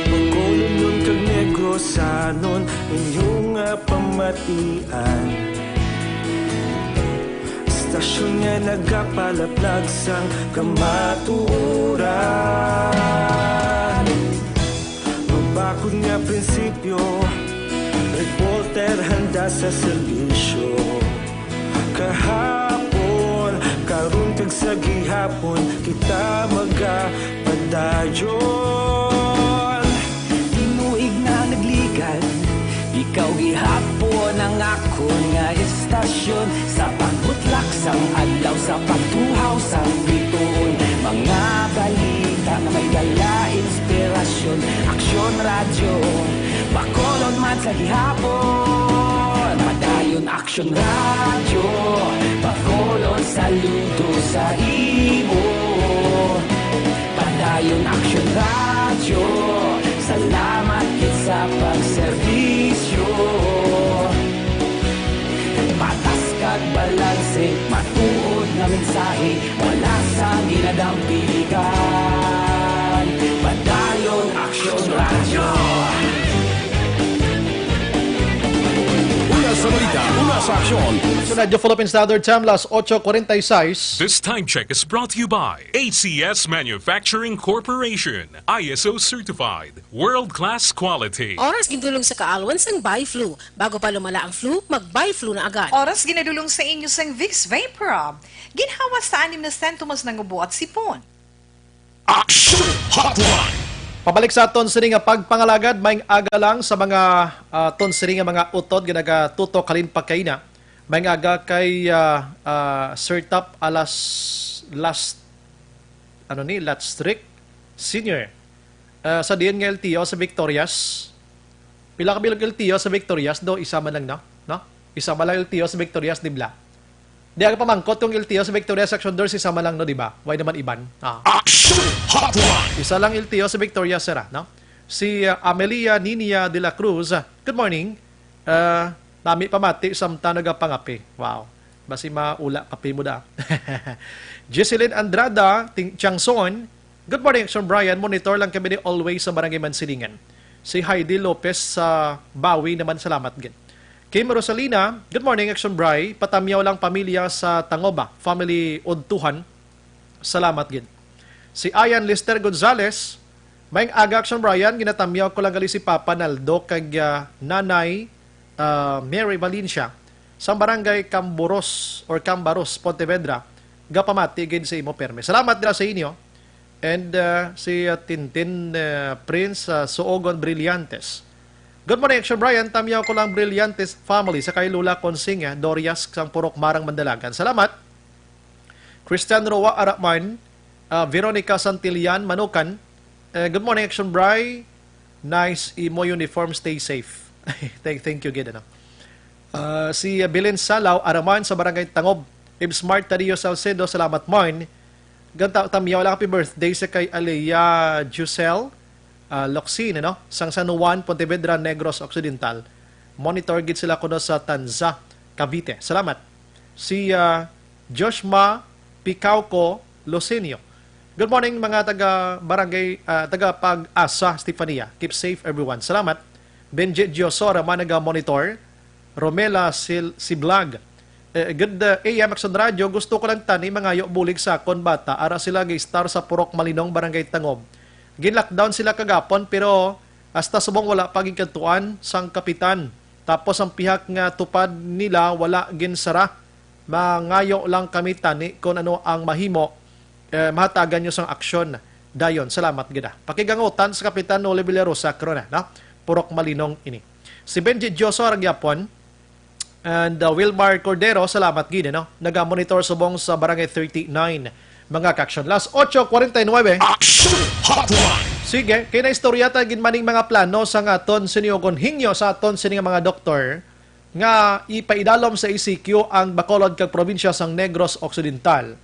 Bacolodnon kag Negrosanon, inyo nga pamatian. Estasyon nga nagapalaplag sang kamatuoran. Mabakod nga prinsipyo, reporter handa sa serbisyo. Kahapon, karon kag sa gihapon, kita magapadayon. Tinuig na nagligad, ikaw gihapon ang akon nga estasyon. Sa pagbutlak sang adlaw, sa pagtuhaw sang bituon, mga balita nga may dala inspirasyon. Aksyon Radyo, Bacolod man sa gihapon. Padayon Aksyon Radyo, Bacolod, saludo sa imo. Padayon Aksyon Radyo, salamat gid sa pagserbisyo. Patas kag balanse, matuod nga mensahe, wala sang ginadampingan. Padayon Aksyon Radyo. Una sa balita, una sa aksyon. Sa Radyo Philippine Standard Time, las ocho cuarenta y seis. This time check is brought to you by A C S Manufacturing Corporation, I S O certified, world-class quality. Oras gindulong sa kaalwan sang Biflu. Bago pa lumala ang flu, mag-Biflu na agad. Oras ginadulong sa inyo sang Vicks Vapor Rub. Ginhawa sa anim na sentimos nga ubo at sipon. Action Hotline. Pabalik sa aton sini nga pagpangalagad, maayong aga lang sa mga, ah, aton sini nga mga utod nga nagatutok halin pa kaina. Maayong aga kay, ah, ah, Sir Tap alas last, ano ni, Latstrick Senior. Ah, sa diin nga L T O sa Victorias. Pila ka bilog L T O sa Victorias, do? Isa man lang, no? No? Isa man lang L T O sa Victorias, di bla? Di ako pamangkot kung L T O sa Victorias, Action Doors, isa man lang, no? Di ba? Why naman iban? Ah. Action Hotline! Isa lang L T O sa Victorias, sir, ah, no? Si, ah, Amelia Ninia de la Cruz, ah, good morning. Ah, nami pamati samtang nagapangape. Wow. Basi maula kape mo da. Jesselyn Andrada, Ting-, Tiangson, good morning, Action Brian. Monitor lang kami ni always sa Barangay Mansilingan. Si Heidi Lopez sa Bawi naman, salamat gid. Kim Rosalina, good morning, Action Bri. Patamyaw lang pamilya sa Tangoba, family Udtuhan. Salamat gid. Si Ian Lester Gonzalez, maayong aga, Action Brian, ginatamyaw ko lang gali si Papa Naldo kag, ah, Nanay, ah, Mary Valencia sa Barangay Camboros or Cambaros, Pontevedra. Gapamati gid sa imo, perme. Salamat dira sa inyo. And, ah, si, ah, Tintin, ah, Prince, ah, Suogon Brillantes. Good morning, Action Brian. Tamyaw ko lang Brillantes family sa kay Lola Consiña Dorias sang Purok Marang, Mandalagan. Salamat. Christian Roa Araman, ah, Veronica Santillan Manukan. Eh, good morning, Action Bri. Nice imo uniform. Stay safe. Thank, thank you gid, ano. Ah, si Belen Salaw Araman sa Barangay Tangob. Ibsmart Tadio Salcedo, salamat man. Ganta tamyaw lang, happy birthday sa kay Alea Giselle, ah, Locsin, ano? Sang San Juan, Pontevedra, Negros Occidental. Monitor gid sila kuno sa Tanza, Cavite. Salamat. Si, ah, Joshma Picauco Losenio. Good morning, mga taga barangay, ah, taga Pag-asa, Stefania. Keep safe, everyone. Salamat. Benji Diosora, mga naga-monitor. Romela Sil-, Siblag. Eh, good, uh, A M Action Radio. Gusto ko lang tani mangayo bulig sa akon bata. Ara sila gi-star sa Purok Malinong, Barangay Tangob. Gin-lockdown sila kagapon, pero hasta subong wala pa ginkadtuan sang kapitan. Tapos ang pihak nga tupad nila wala ginsara. Mangayo lang kami tani kung ano ang mahimo, eh, mahatagan nyo sang aksyon dayon. Salamat gid, ah. Pakigangutan sa Kapitan Noli Villarosa Corona, no? Purok Malinong ini. Si Benji Dioso, ara gyapon. And, uh, Wilmar Cordero, salamat gid, no? Naga-monitor subong sa Barangay thirty-nine. Mga ka-action. Las ocho cuarenta y nueve. Action Hotline! Sige, kay naistorya ta gid maning mga plano sa aton sini, o kon hingyo sa aton sini nga mga doktor nga ipaidalom sa E C Q ang Bacolod kag probinsya sang Negros Occidental.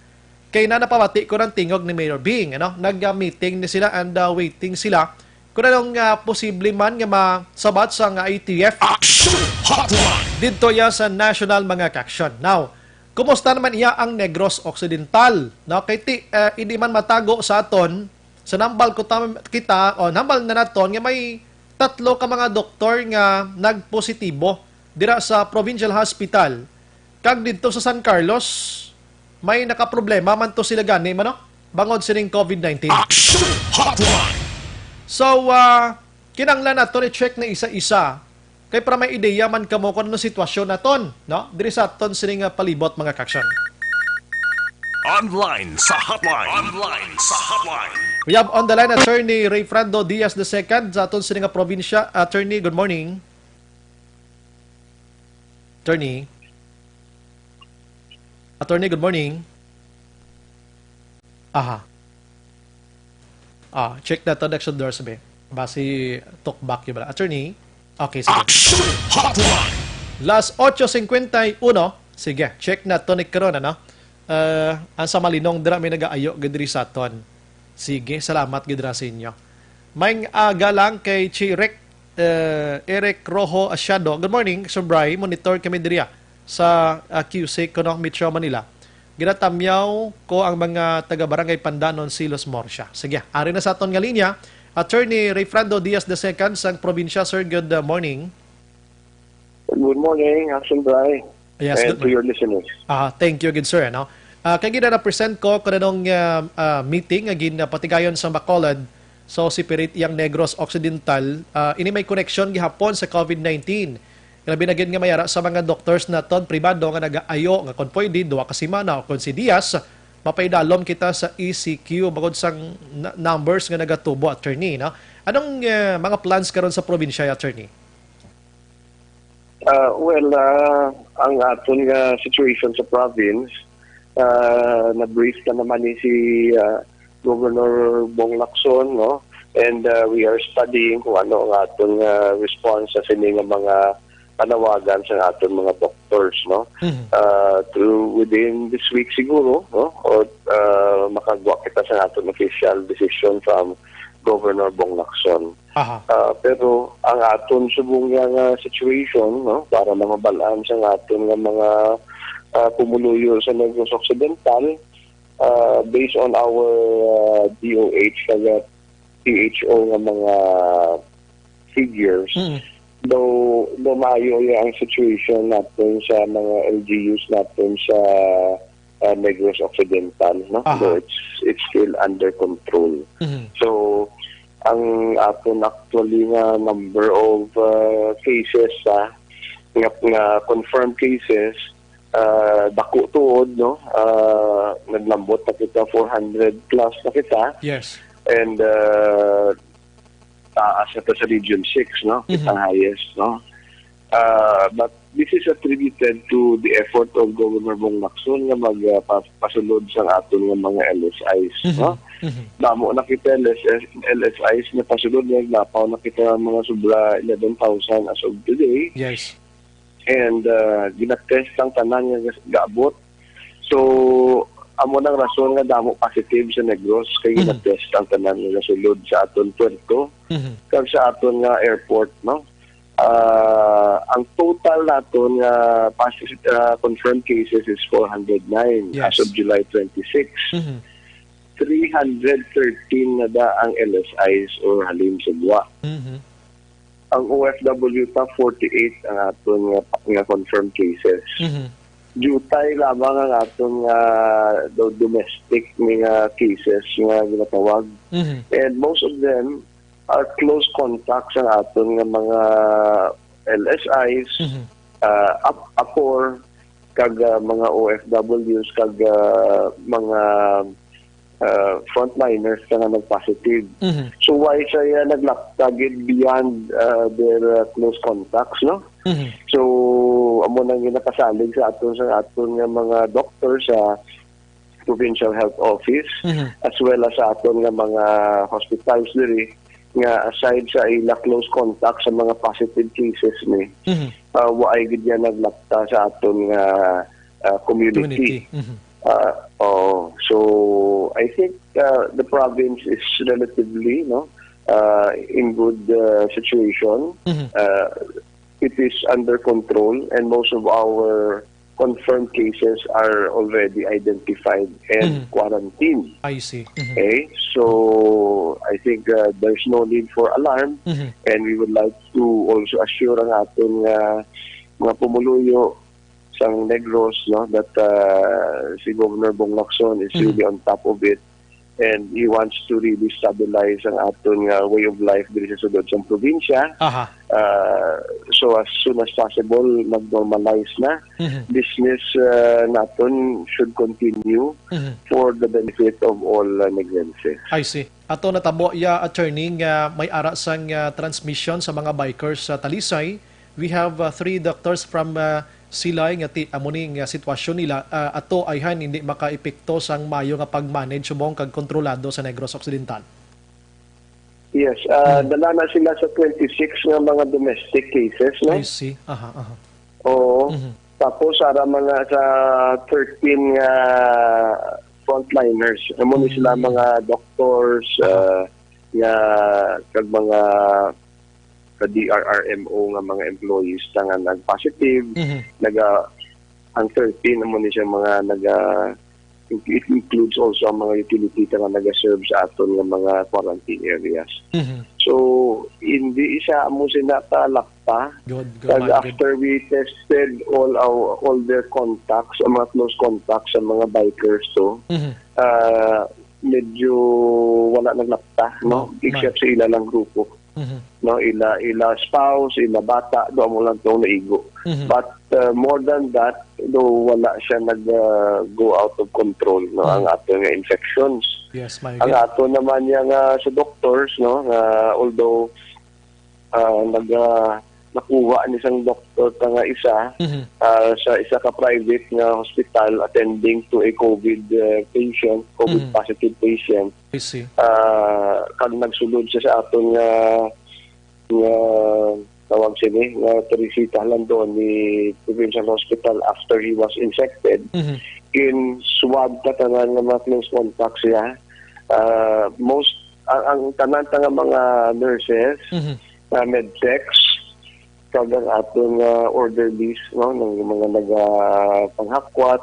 Kay na napamati ko ng tingog ni Mayor Bing, ano? Nag-meeting ni sila and, uh, waiting sila kung anong, uh, posible man nga masabat sang I T F. Action Hotline! Didto ya sa national mga ka-action. Now, kumusta naman iya ang Negros Occidental? No? Kay ti, uh, hindi man matago sa aton, sa nambal ko tam-, kita, o nambal na naton nga may tatlo ka mga doktor nga nagpositibo dira sa Provincial Hospital, kag didto sa San Carlos, may nakaproblema man to sila gani, mano, bangod sining COVID nineteen. Action Hotline! So, ah, kinahanglan naton i-check na isa-isa, kay para may ideya man kamo kung ano sitwasyon naton, no? Diri sa aton sining, ah, palibot, mga ka-action. Online sa hotline. Online sa hotline. We have on the line Attorney Rayfrando Diaz the second sa aton sining, ah, probinsya. Attorney, good morning. Attorney? Attorney, good morning. Aha. Ah, check na to, Action Doors, be. Basi talk back yung bala. Attorney? Okay, sige. Action Hotline! Las ocho cincuenta y uno. Sige, check na to ni karon, ano? Ah, ang sa Malinong dira may nagaayo gid diri sa aton. Sige, salamat gid ra sa inyo. May aga lang kay Chirek, eh, Eric Rojo Asiado. Good morning, Sir Bry. Monitor kami diriya sa, ah, Q C, kuno, Metro Manila. Ginatamyaw ko ang mga taga Barangay Pandanon, Silos, Morsia. Sige, ari na sa aton nga linya, Attorney Rayfrando Diaz the second sang probinsya. Sir, good, uh, morning. Good morning, Action Bry, Yes, and good to morning. Your listeners. Ah, thank you gid, sir, ano? Ah, kay gina-represent ko kanang, ah, ah, meeting nga ginapatigayon sa Bacolod, so separate yang Negros Occidental, ah, ini may koneksyon gihapon sa COVID nineteen. Grabe na gid nga may ara sa mga doctors naton pribado nga nagaayo nga kung pwede, duha ka semana o kung si Diaz, mapaidalom kita sa E C Q bangod sang n-, numbers nga nagatubo, attorney, no? Anong, eh, mga plans karon sa probinsya, attorney? Ah, well, ah, ang aton nga situation sa province, ah, na-brief na naman ni si, ah, Governor Bong Lacson, no? And, uh, we are studying kung ano ang aton nga response sa sini nga mga panawagan sa aton mga doctors, no? Mhm. Uh, through within this week siguro, no? Or, uh, makagwa kita sa aton official decision from Governor Bong Lacson. Aha. Uh, pero ang aton subong nga, nga situation, no? Para mabal-an sa aton nga mga, uh, pumuluyo sa Negros Occidental, uh, based on our, uh, D O H kag P H O nga mga figures, Mm. daw, daw maayo ya ang situation natin sa mga L G Us natin sa, uh, Negros Occidental, no? Aha. Though it's, it's still under control. Mhm. So, ang aton actually nga number of, uh, cases, ah, nga, nga confirmed cases, ah, dako tuod, no? Ah, naglambot na kita, four hundred plus na kita. Yes. And, ah, taas na to sa Region six, no? Mhm. Kitang highest, no? Ah, but this is attributed to the effort of Governor Bong Lacson nga mag, ah, pa-, pasulod sa aton nga mga L S Is, Mhm. no? Mhm. Damo na kita L S S, L S Is na pasulod, nga napaw na kita ng mga sobra eleven thousand as of today. Yes. And, uh, ginatest ang tanan nga gas-, gaabot. So, amo nang rason nga damo positive sa Negros, kay Mm. ginatest ang tanan nga gasulod sa aton puerto, Mhm. kag sa aton nga airport, no? Ah, ang total naton nga posi-, ah, confirmed cases is four hundred nine Yes. as of July twenty-six. Mhm. Three hundred thirteen na da ang L S Is or halin sa gwa. Mhm. Ang O F W ta, forty-eight ang aton nga, nga confirmed cases. Mhm. Diutay lamang ang aton nga do-, domestic nga cases nga ginatawag. Mhm. And most of them are close contacts ang aton nga mga L S Is, Mhm. ah, ap-, apor, kag, ah, mga O F Ws, kag, ah, mga, ah, frontliners na nga nag-positive. Mhm. So, why siya naglapta gid beyond, ah, their, ah, close contacts, no? Mhm. So, amo nang ginakasalig sa aton, sa aton nga mga doktor sa Provincial Health Office, Mhm. as well as sa aton nga mga hospitals diri, nga aside sa ila close contact sa mga positive cases ni, Mhm. ah, waay gid yan naglapta sa aton nga, ah, community. Community. Mhm. Ah, oo. So, I think, ah, the province is relatively, no, ah, in good, ah, situation. Mhm. Ah, it is under control and most of our confirmed cases are already identified and Mhm. quarantined. I see. Mhm. Okay? So, I think, uh, there's no need for alarm, Mhm. and we would like to also assure ang aton nga mga pumuluyo sang Negros, no, that, uh, si Governor Bong Lacson is Mhm. really on top of it, and he wants to really stabilize ang aton nga way of life diri sa sulod sang probinsya. Aha. Uh, so as soon as possible, mag-normalize na. Mhm. Business, uh, naton should continue Mhm. for the benefit of all, uh, Negrenses. I see. Ato natabo, ya, attorney, nga may ara sang, ah, transmission sa mga bikers sa Talisay. We have, ah, three doctors from, ah, Silay nga ti-, amo ni nga sitwasyon nila, ah, ato ayhan hindi makaepekto sang mayo nga pag-manage subong kag kontrolado sa Negros Occidental. Yes, ah, Hmm. dala na sila sa twenty-six nga mga domestic cases, no? I see. Aha, aha. Oo. Mhm. Tapos, ara mga sa thirteen nga frontliners. Amo ni sila Mm. mga doctors, Aha. ah, nga, kag mga ka D R R M O nga mga employees na nga nag-positive. Mhm. Naga, ang thirteen, amo ni siya mga naga, it includes also ang mga utility nga naga-serve sa aton nga mga quarantine areas. Mhm. So, hindi isa amo sila ka lakta. Good, good, Kag man, good. After we tested all our, all their contacts, ang mga close contacts sa mga bikers to, Mhm. ah, medyo wala naglapta, no? No, Except man. sa ila lang grupo. Mhm. No, ila, ila spouse, ila bata, do amo lang tong naigo. Mhm. But, uh, more than that, do wala siya nag, uh, go out of control, no, Mhm. ang ato nga infections. Yes, may Ang again. ato naman niya nga sa doctors, no, nga although, uh, nag, uh, nakuha ni sang doktor ta nga isa, Mhm. ah, sa isa ka private nga hospital attending to a COVID, uh, patient, COVID Mhm. positive patient. I see. Ah, kag nagsulod siya sa aton nga, nga tawag sini, nga Teresita Landoni Provincial Hospital after he was infected. Mhm. In swab ta tanan nga mga close contacts siya. Ah, most, ang, ang tanan ta nga mga nurses, Mhm. ah, medtechs, kag ang aton nga orderlies, no, ng mga nagapanghakwat,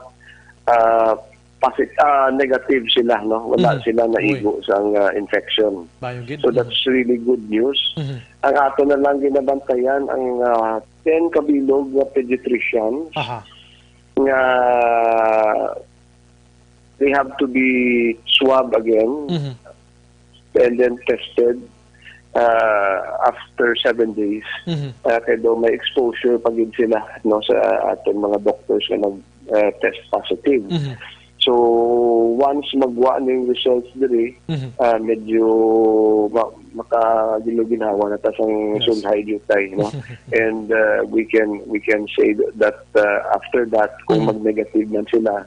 ah, posit-, ah, negative sila, no? Wala Mhm. sila naigo Uy. sang, ah, infection. Bayo gid. So, Mhm. that's really good news. Mhm. Ang ato na lang ginabantayan, ang, ah, ten kabilog nga pediatricians Aha. nga they have to be swab again Mhm. and then tested, ah, after seven days. Mhm. Ah, kay daw may exposure pa gid sila, no, sa aton mga doctors nga nag, ah, test positive. Mhm. So, once magwa ning results diri, Mhm. ah, medyo ma-, makagiloginhawa na ta sang Yes. sulhay diutay, no? And, ah, we can, we can say that, ah, after that, kung Mhm. mag-negative man sila,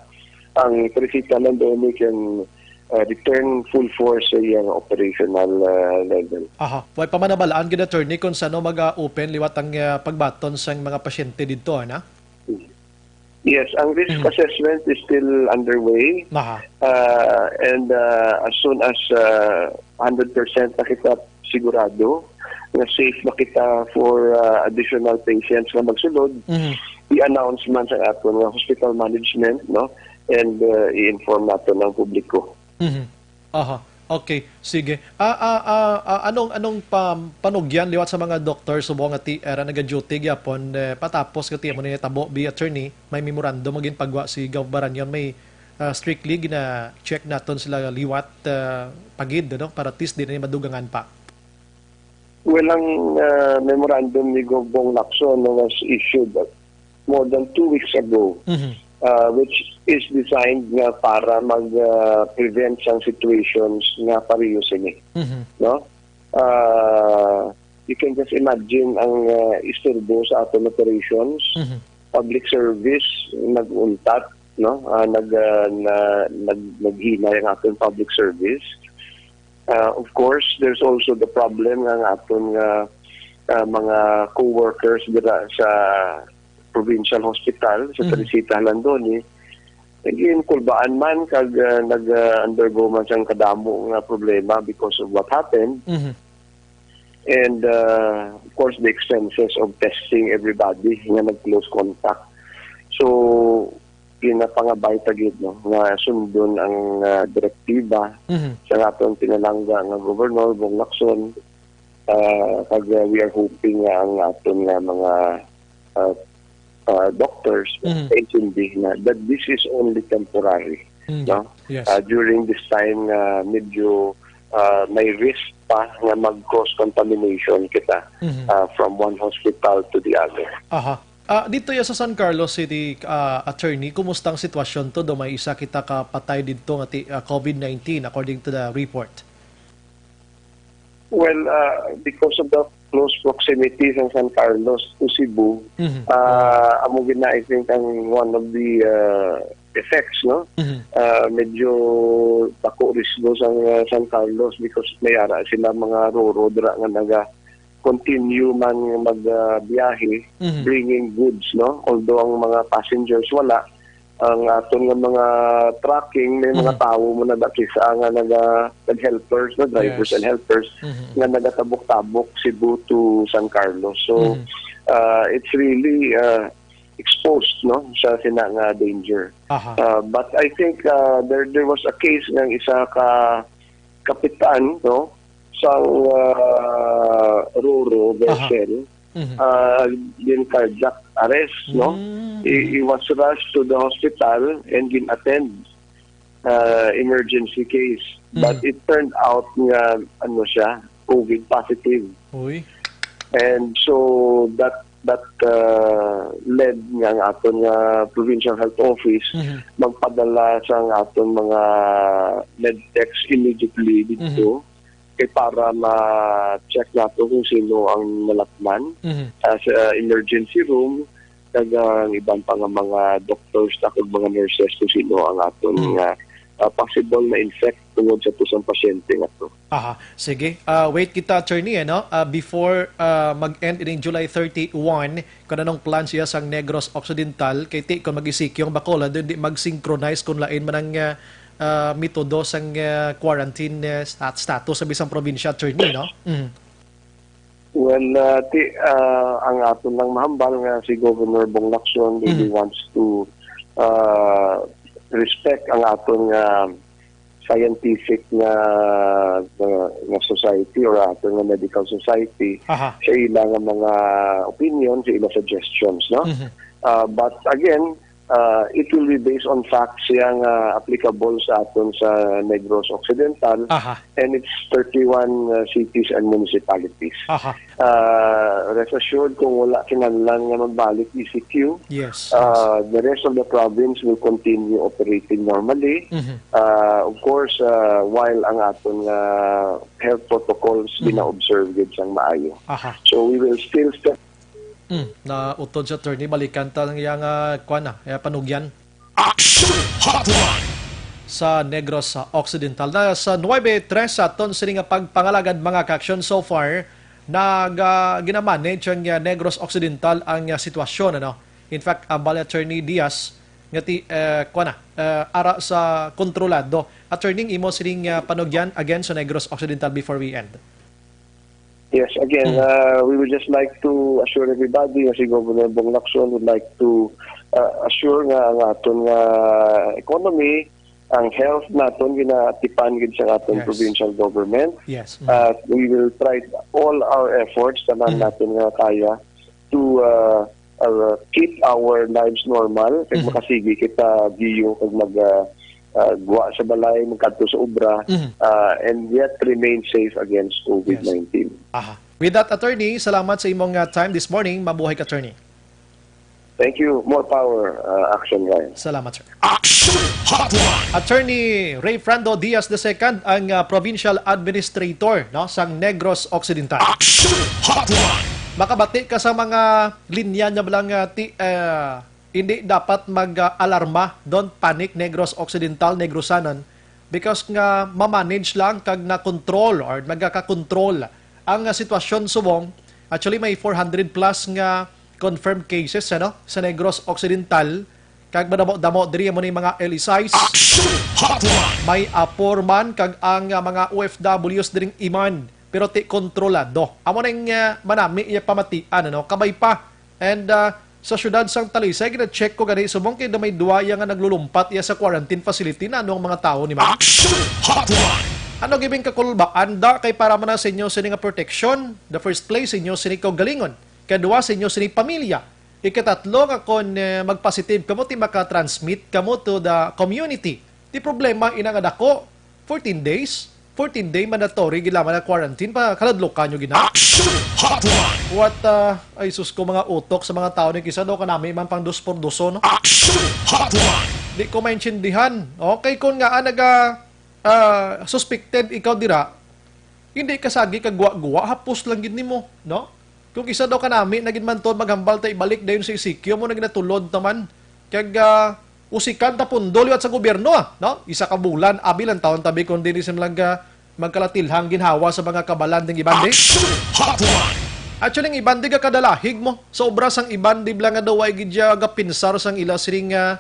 ang Teresita Landoni can, ah, return full force sa iyang operational, ah, level. Aha. Way pa man nabalaan gid, attorney, kung sano mag-open liwat ang, ah, pagbaton sang mga pasyente didto, ana? Yes, ang risk Mm. assessment is still underway. Aha. Ah, and, ah, as soon as, ah, hundred percent na kita sigurado nga safe na kita for, ah, additional patients nga magsulod, Mhm. i-announce man sa aton nga hospital management, no? And, ah, i-inform nato ang publiko. Mhm. Aha. Okay, sige. Ah, ah, ah, ah, anong, anong pa-, panugyan liwat sa mga doktor subong nga ti-, era naga-duty gyapon, eh, patapos nga ti-, amo ni natabo bi, attorney, may memorandum nga ginpagwa si Gov Barañon, may, ah, strictly gina-check naton sila liwat, ah, pagid, no? Para at least di na ni madugangan pa. Well, ang, ah, memorandum ni Gov Bong Lacson na was issued more than two weeks ago, Mhm. ah, which is designed nga para mag, ah, prevent sang situations nga pareho sini, Mhm. no? Ah, you can just imagine ang, ah, isturbo sa aton operations, Mhm. public service, nag-untat, no? Ah, nag, ah, na, nag, naghinay ang aton public service. Ah, of course, there's also the problem nga ang aton nga, ah, mga co-workers dira sa provincial hospital, sa Mhm. Teresita Landoni, naging kulbaan man kag, ah, nag, ah, undergo man sang kadamo nga problema because of what happened. Mhm. And, ah, of course, the expenses of testing everybody nga nag-close contact. So, ginapangabay ta gid, no, nga sundon ang, ah, direktiba Mhm. sa aton pinalangga nga Governor Bong Lacson, ah, kag, ah, we are hoping nga ang aton nga mga, ah, ah, doctors Mhm. intindi na that this is only temporary, Mm, no? Yes. Ah, during this time nga medyo, ah, may risk pa nga mag-cross contamination kita, Mhm. ah, from one hospital to the other. Aha. Ah, dito ya sa San Carlos City, ah, attorney, kumusta ang sitwasyon to? Do may isa kita ka patay dito nga ti-, ah, COVID nineteen, according to the report. Well, ah, because of the close proximity sa San Carlos to Cebu, Mhm. ah, amo gid na, I think, ang one of the, ah, effects, no? Mhm. Ah, medyo dako risgo sa, ah, San Carlos because may ara sila mga roro dira nga naga-continue man mag, ah, biyahe, Mhm. bringing goods, no? Although ang mga passengers wala, ang aton nga mga trucking, may mga Mhm. tawo mo na dakisa nga naga-, nag-helpers, no? Drivers Yes. and helpers Mhm. nga nagatabok-tabok Cebu to San Carlos. So, Mhm. ah, it's really, ah, exposed, no, sa sina nga danger. Aha. Ah, but I think, ah, there, there was a case nga isa ka kapitan, no, sang, ah, roro Aha. vessel, Mhm. ah, gin-cardiac arrest, no? Mm. He, he was rushed to the hospital and gin-attend, ah, emergency case. But Mhm. it turned out nga, ano siya, COVID positive. Uy. And so that, that, ah, led nga ang aton nga provincial health office Mhm. magpadala sa ang aton mga medtechs immediately dito Mhm. kay para ma-check nato kung sino ang nalatman, Mhm. ah, sa emergency room, kag ang iban pa nga mga doctors na kag mga nurses kung sino ang aton Mm. nga, ah, possible na infect tungod sa pusang pasyente nga to. Aha, sige. Ah, wait kita, attorney, ano? Ah, before, ah, mag-end ining July thirty-one, kung anong plan siya sang Negros Occidental, kay ti, kung mag-E C Q ang Bacolod, di mag-synchronize kung lain man ang, ah, ah, metodo sang, ah, quarantine, ah, stat-, status sa bisan probinsya, attorney, no? Mm. Well, ah, ti, ah, ang aton lang mahambal nga si Governor Bong Lacson really Mhm. wants to, ah, respect ang aton nga scientific nga, nga, nga society or aton nga medical society Aha. sa ila nga mga opinion, sa ila suggestions, no? Mhm. Ah, but again, ah, it will be based on facts yang, ah, applicable sa aton sa Negros Occidental, Aha. and it's thirty-one, ah, cities and municipalities. Aha. Ah, rest assured, kung wala kinahanglan nga magbalik E C Q, Yes, uh, the rest of the province will continue operating normally. Mhm. Uh, of course, uh, while ang aton nga health protocols Mhm. gina-observe gid sang maayo. Aha. So we will still step Mm, na utod sa attorney, balikan ta ang iyang, ah, kwan na, iyang panugyan. Action Hotline! Sa Negros, sa Occidental. Na sa nuebe tres sa aton sini nga pagpangalagad, mga ka-action, so far, nag, ah, ginamanage ang, ah, Negros Occidental ang, ah, sitwasyon, ano? In fact, ambal ni Attorney Diaz nga ti, eh, kuwan na, eh, ara sa kontrolado. Attorney, ang imo sining, ah, panugyan again sa Negros Occidental before we end. Yes, again, Mm. uh, we would just like to assure everybody nga si Governor Bong Lacson would like to, uh, assure nga ang aton nga economy, ang health naton ginaatipan gid sa aton Yes. provincial government. Yes. Mm. Uh, we will try all our efforts, tanan Mm. naton nga kaya to, uh, uh, keep our lives normal, kag Mhm. makasigi kita giyo kag mag, uh, uh, gwa sa balay, magkadto sa obra, Mhm. uh, and yet remain safe against COVID nineteen. Aha. With that, attorney, salamat sa imong, uh, time this morning. Mabuhay ka, attorney. Thank you. More power, uh, Action Ryan. Salamat, sir. Action Hotline! Attorney Ray Frando Diaz the second, ang, uh, provincial administrator, no, sang Negros Occidental. Action Hotline! Makabati ka sa mga linya niya lang, uh, ti-, uh, hindi dapat mag-alarma, don't panic, Negros Occidental, Negrosanon, because nga ma-manage lang kag na-control or nagaka-control ang, ah, sitwasyon subong. Actually, may four hundred plus nga confirmed cases, ano, sa Negros Occidental, kag madamo-damo diri mo ni mga L S Is. Action Hotline! May apor man kag ang, ah, mga O F Ws diring iman, pero ti kontrolado. Amo na yung, ah, manami iya pamatian, ano, kabay pa. And, ah, sa siyudad sang Talisay, gina-check ko gani subong kay may duwa iya nga naglulumpat iya sa quarantine facility. Na ano ang mga tawo ni ma'am? Action Hotline! Ano gibing kakulbaan da kay para man sa inyo sini nga protection? The first place, inyo sini kaugalingon. Kadua, sa inyo sini pamilya. Ikatatlo, nga kon, eh, mag-positive kamo, ti maka-transmit kamo to the community. Ti problema ina nga dako, fourteen days. Fourteen day mandatory gid lamang na quarantine pa, kaladlokan nyo gina. Action Hotline! What, ah, ay sus ko, mga utok sa mga tao ni kisa daw kanami man pang dos por dos, no? Action Hotline! Di ko maintindihan. Okay, kung nga, ah, naga, ah, suspected ikaw dira, hindi ka sagi kag guwa-guwa, hapos lang gid nimo, no? Kung isa daw kanami na gid man to, maghambal ta ibalik dayon sa E C Q, mo na ginatulod ta man. Kag, ah, usikan ta pundo liwat sa gobyerno, ah, no? Isa ka bulan, abi lang taon tabi kung dili sila mag, ah, magkalatilhang ginhawa sa mga kabalan ding iban di. Action Hotline! Actually, ang iban di gakadalahig mo. Sa obra sang iban di bala nga daw ay gid siya gapinsar sang ila sining, ah,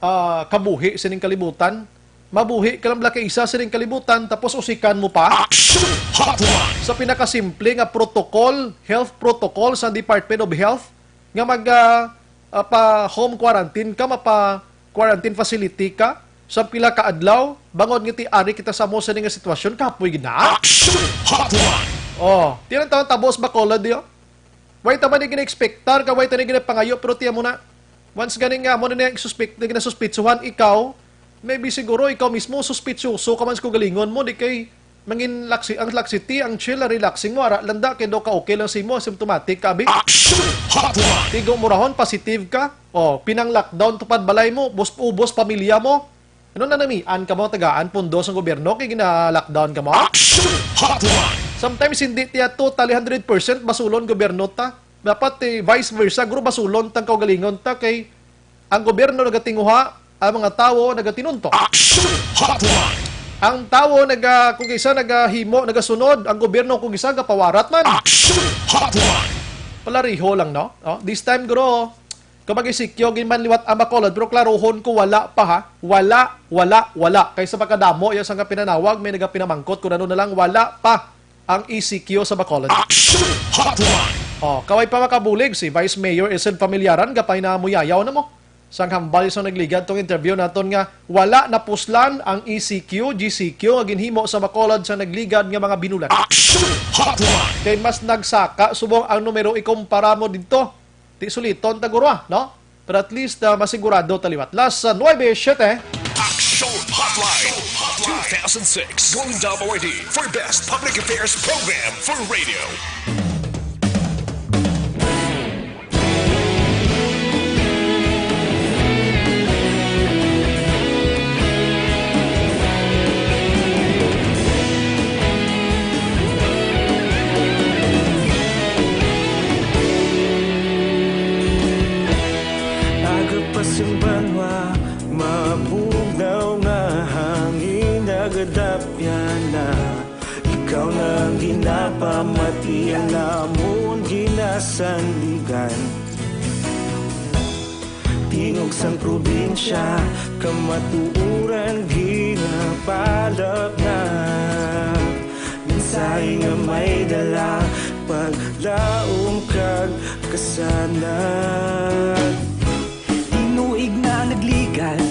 ah, kabuhi sining kalibutan. Mabuhi ka lang bala ka isa sining kalibutan, tapos usikan mo pa? Action Hotline! Sa pinakasimple nga protocol, health protocol sa Department of Health, nga mag, ah, ah, pa home quarantine ka, mapa quarantine facility ka, sa pila ka adlaw, bangod nga ti ari kita sa mo sining nga sitwasyon, kapoy gid na. Action Hotline! Oh, tiyan ang taon tabos Bacolod, yo. Way ta man ni gina-expectar ka, way ta ni ginapangayo, pero tiyan mo na. Once gani nga mo na suspect, na ginasuspitsuhan ikaw, maybe siguro ikaw mismo suspitsuso ka man sa kugalingon mo, di kay mangin laksi-, ang laxity, ang chill, ang relaxing mo, ara landa kay do ka okay lang sa imo, asymptomatic ka, abi. Action Hotline! Tigo mo rahon, positive ka. Oh, pinang lockdown tupad balay mo, bus-, ubos pamilya mo. Ano na namian kamo tagaan pundo sang gobyerno kay gina-lockdown kamo? Action Hotline! Sometimes hindi tiya totally hundred percent basulon gobyerno ta. Dapat, eh, vice versa, guro basulon tang kaugalingon ta kay ang gobyerno nagatinguha, ang mga tawo nagatinunto. Action Hotline! Ang tawo naga-, kung isa nagahimo, nagasunod, ang gobyerno kung isa gapawarat man. Action Hotline! Palariho lang, no? Oh, this time, guro, kung mag-E C Q, ginman liwat ang Bacolod, pero klarohon ko, wala pa, ha? Wala, wala, wala. Kaysa pagkadamo, iya sa nga pinanawag, may nagapinamangkot kung ano na lang, wala pa ang E C Q sa Bacolod. Action Hotline! Oh, kaway pa makabulig si Vice Mayor Esel Familiaran, gapay na muyayaw na mo. Sang hambal sa nagligad tong interview naton nga wala napuslan ang E C Q, G C Q nga ginhimo sa Bacolod sa nagligad nga mga binulan. Action Hotline! Kay mas nagsaka subong ang numero ikumpara mo didto. Di suliton ta guro, ah, no? Pero at least, ah, masigurado ta liwat. Las, ah, nuebe siete. Action Hotline two thousand six Golden Dome Awardee for Best Public Affairs Program for Radio. Aga pa sing banwa, mabugnaw nga hangin nagadapyan na. Ikaw na ang ginapamati, ang amon ginasandigan. Tingog sang probinsya, kamatuoran ginapalapnag. Mensahe nga may dala, paglaom kag kasanag. Tinuig na nagligad,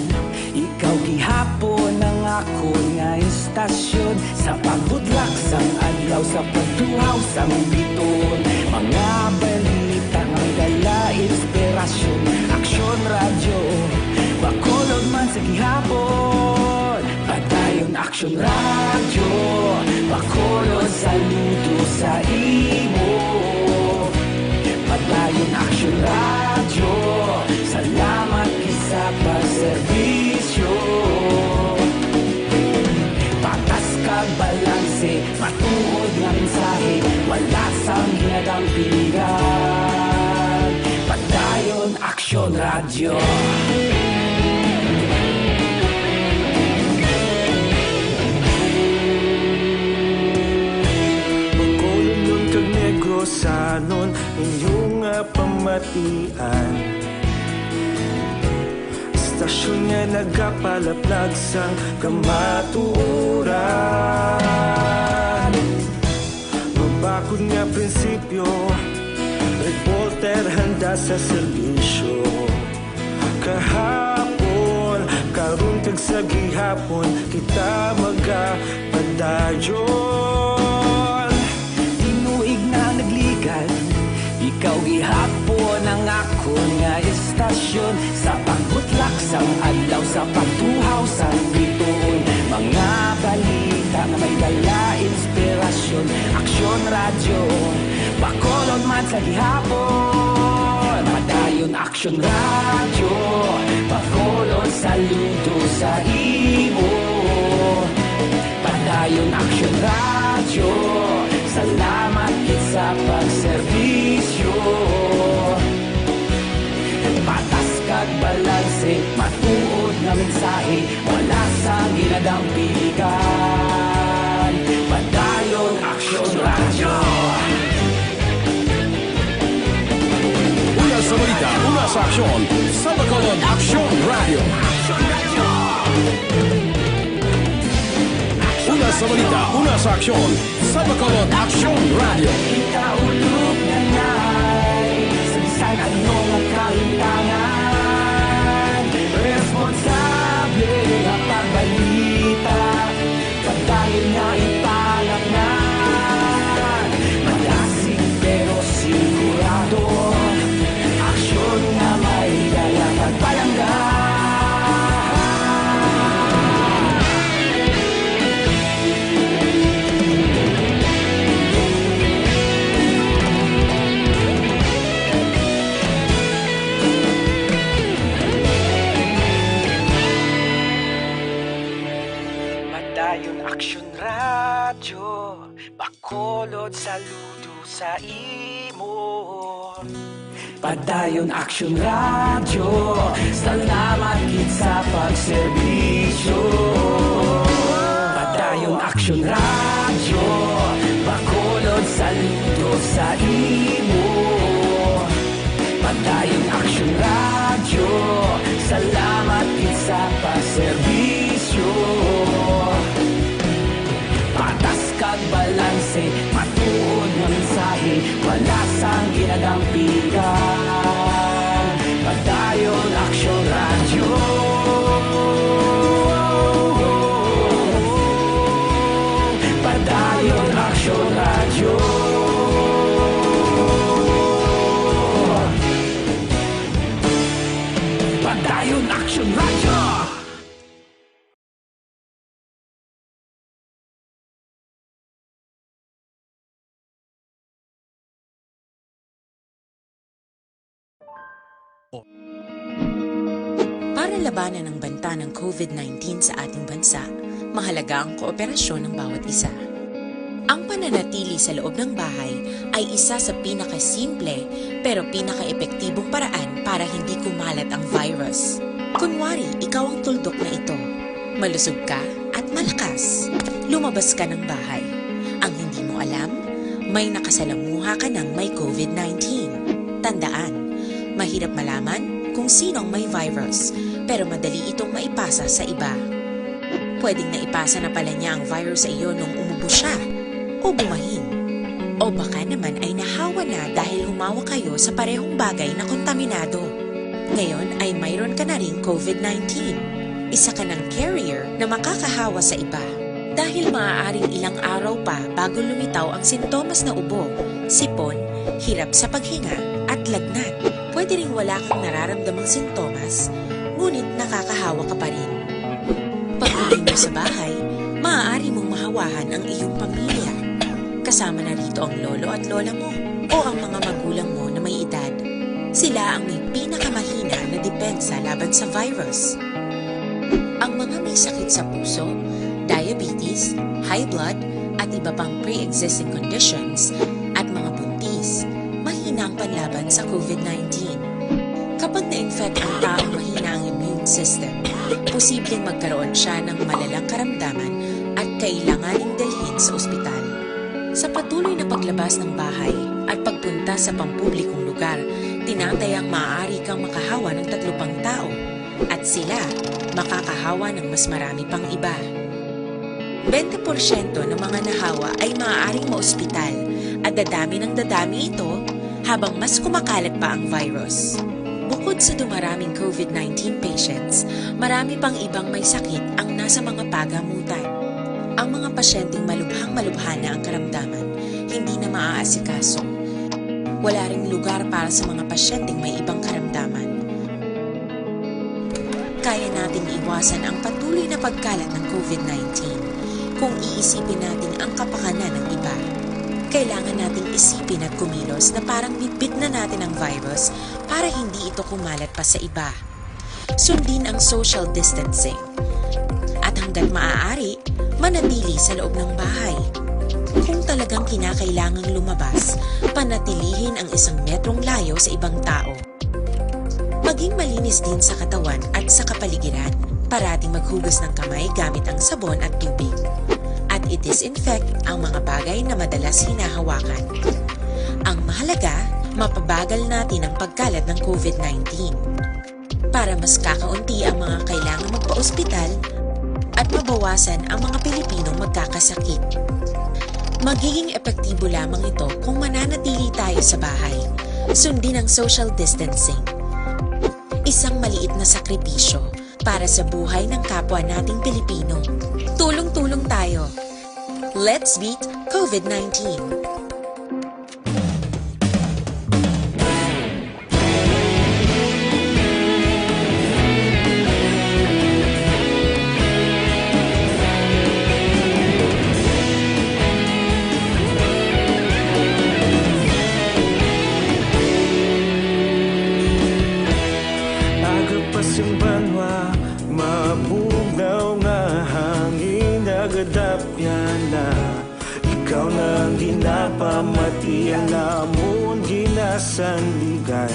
ikaw gihapon ang akon nga istasyon. Sa pagbutlak sang adlaw, sa pagtuhaw sang bituon, mga balita nga may dala inspirasyon. Aksyon Radyo, Bacolod man sa gihapon. Padayon Aksyon Radyo, Bacolod, saludo sa imo. Padayon Aksyon Radyo, salamat gid sa pagserbisyo. Patas kag balanse, matuod nga mensahe, wala sang ginadampigan. Padayon Aksyon Radyo. Bacolodnon kag Negrosanon, inyo nga pamatian. Istasyon nga nagapalaplag sang kamatuoran. Mabakod nga prinsipyo, reporter handa sa serbisyo. Kahapon, karon kag sa gihapon, kita magapadayon. Tinuig na nagligad, ikaw gihapon ang akon nga istasyon. Sa pagbutlak sang adlaw, sa pagtuhaw sang bituon, mga balita nga may dala inspirasyon. Aksyon Radyo, Bacolod man sa gihapon. Padayon Aksyon Radyo, Bacolod, saludo sa imo. Padayon Aksyon Radyo, salamat gid sa pagserbisyo. Patas kag balanse, matuod nga mensahe, wala sang ginadampigan. Padayon Aksyon Radyo. Una sa balita, una sa aksyon, sa Bacolod Aksyon Radyo. Una sa balita, una sa aksyon, sa Bacolod Aksyon Radyo. Ikaulog na ngay, sa bisan ano nga kahintangan, responsable nga pagbalita, padayon nga ipalapngan. Malasig pero sigurado, aksyon nga may dala pagpalangga. Lord, saludo sa imo. Padayon Action Radio, salamat gid sa pagserbisyo. Padayon Action Radio, Bacolod, saludo sa imo. Padayon Action Radio, salamat gid sa pagserbisyo. Patas kag balanse, matuod nga mensahe, wala sang ginadampigan. Padayon Action Radio. Padayon Action Radio. Padayon Action Radio. Para labanan ang banta ng COVID nineteen sa ating bansa, mahalaga ang kooperasyon ng bawat isa. Ang pananatili sa loob ng bahay ay isa sa pinakasimple pero pinakaepektibong paraan para hindi kumalat ang virus. Kunwari, ikaw ang tuldok na ito. Malusog ka at malakas. Lumabas ka ng bahay. Ang hindi mo alam, may nakasalamuha ka ng may COVID nineteen. Tandaan, mahirap malaman kung sino ang may virus, pero madali itong maipasa sa iba. Pwedeng naipasa na pala niya ang virus sa iyo nung umubo siya o bumahin. O baka naman ay nahawa na dahil humawa kayo sa parehong bagay na kontaminado. Ngayon ay mayroon ka na ring COVID nineteen. Isa ka ng carrier na makakahawa sa iba. Dahil maaaring ilang araw pa bago lumitaw ang sintomas na ubo, sipon, hirap sa paghinga, at lagnat. Pwede ring wala kang nararamdamang sintomas, ngunit nakakahawa ka pa rin. Pag-uwi mo sa bahay, maaari mong mahawahan ang iyong pamilya. Kasama na rito ang lolo at lola mo o ang mga magulang mo na may edad. Sila ang may pinakamahina na depensa laban sa virus. Ang mga may sakit sa puso, diabetes, high blood, at iba pang pre-existing conditions, at mga buntis, mahina ang panlaban sa COVID nineteen. Kapag na-infect ang taong mahina ang immune system, posibleng magkaroon siya ng malalang karamdaman at kailanganing dalhin sa ospital. Sa patuloy na paglabas ng bahay at pagpunta sa pampublikong lugar, tinatayang maaari kang makahawa ng tatlo pang tao, at sila makakahawa ng mas marami pang iba. Bente porsyento ng mga nahawa ay maaaring maospital, at dadami ng dadami ito habang mas kumakalat pa ang virus. Bukod sa dumaraming COVID nineteen patients, marami pang ibang may sakit ang nasa mga pagamutan. Ang mga pasyenteng malubhang-malubha na ang karamdaman, hindi na maaasikaso. Wala ring lugar para sa mga pasyenteng may ibang karamdaman. Kaya nating iwasan ang patuloy na pagkalat ng COVID nineteen kung iisipin natin ang kapakanan ng iba. Kailangan nating isipin at kumilos na parang bitbit na natin ang virus para hindi ito kumalat pa sa iba. Sundin ang social distancing. At hanggat maaari, manatili sa loob ng bahay. Kung talagang kinakailangang lumabas, panatilihin ang isang metrong layo sa ibang tao. Maging malinis din sa katawan at sa kapaligiran. Parating maghugas ng kamay gamit ang sabon at tubig. At i-disinfect ang mga bagay na madalas hinahawakan. Ang mahalaga, mapabagal natin ang pagkalat ng COVID nineteen. Para mas kakaunti ang mga kailangang magpa-ospital at mabawasan ang mga Pilipinong magkakasakit. Magiging epektibo lamang ito kung mananatili tayo sa bahay. Sundin ang social distancing. Isang maliit na sakripisyo para sa buhay ng kapwa nating Pilipino. Tulong-tulong tayo. Let's beat COVID nineteen. Agapas ang banwa, mabugaw nga hangin, nagadapyan na. Ikaw na ang ginapamati, ang amon ginasandigan.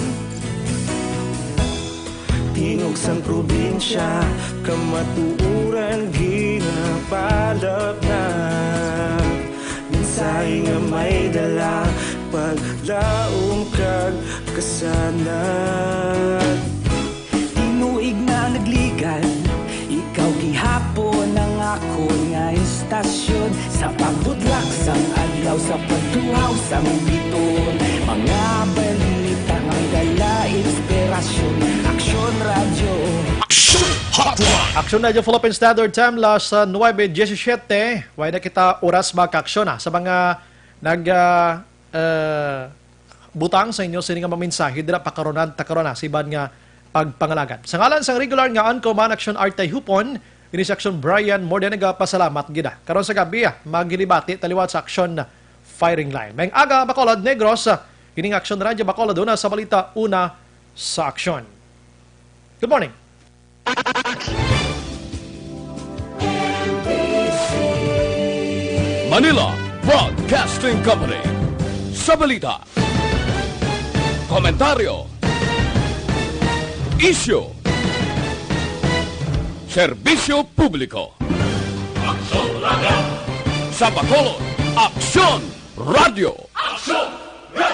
Tingog sang probinsya, kamatuoran ginapalapnag. Mensahe nga may dala, paglaom kag kasanag. Tinuig na nagligan, ikaw gihapon ang akon nga istasyon. Sa pagbutlak sang adlaw, sa pagtuhaw sang biton, mga balita nga dala inspirasyon. Aksyon Radyo. Aksyon Hotline. Aksyon Radyo Philippine Standard Time, las nuebe diecisiete. Way na kita oras, mga kaaksyon, ha. Sa mga nag, ah, ah, butang sa inyo sini nga mga mensahe dira, pakaronan ta karon, ha, sa iban nga pagpangalagad. Sa ngalan sang regular nga Anchorman, Aksyon Artay Hupon, ini si Aksyon Brian, more than nagapasalamat gid, ha. Karon sa gabi, ha, maghilibati ta liwat sa Aksyon Firing Line. Maayong aga, Bacolod, Negros, ha. Kini nga Aksyon Radyo Bacolod, una sa balita, una sa aksyon. Good morning. Manila Broadcasting Company. Sa balita, komentaryo, isyu, serbisyo publiko. Aksyon Radyo. Sa Bacolod, Aksyon Radyo. Aksyon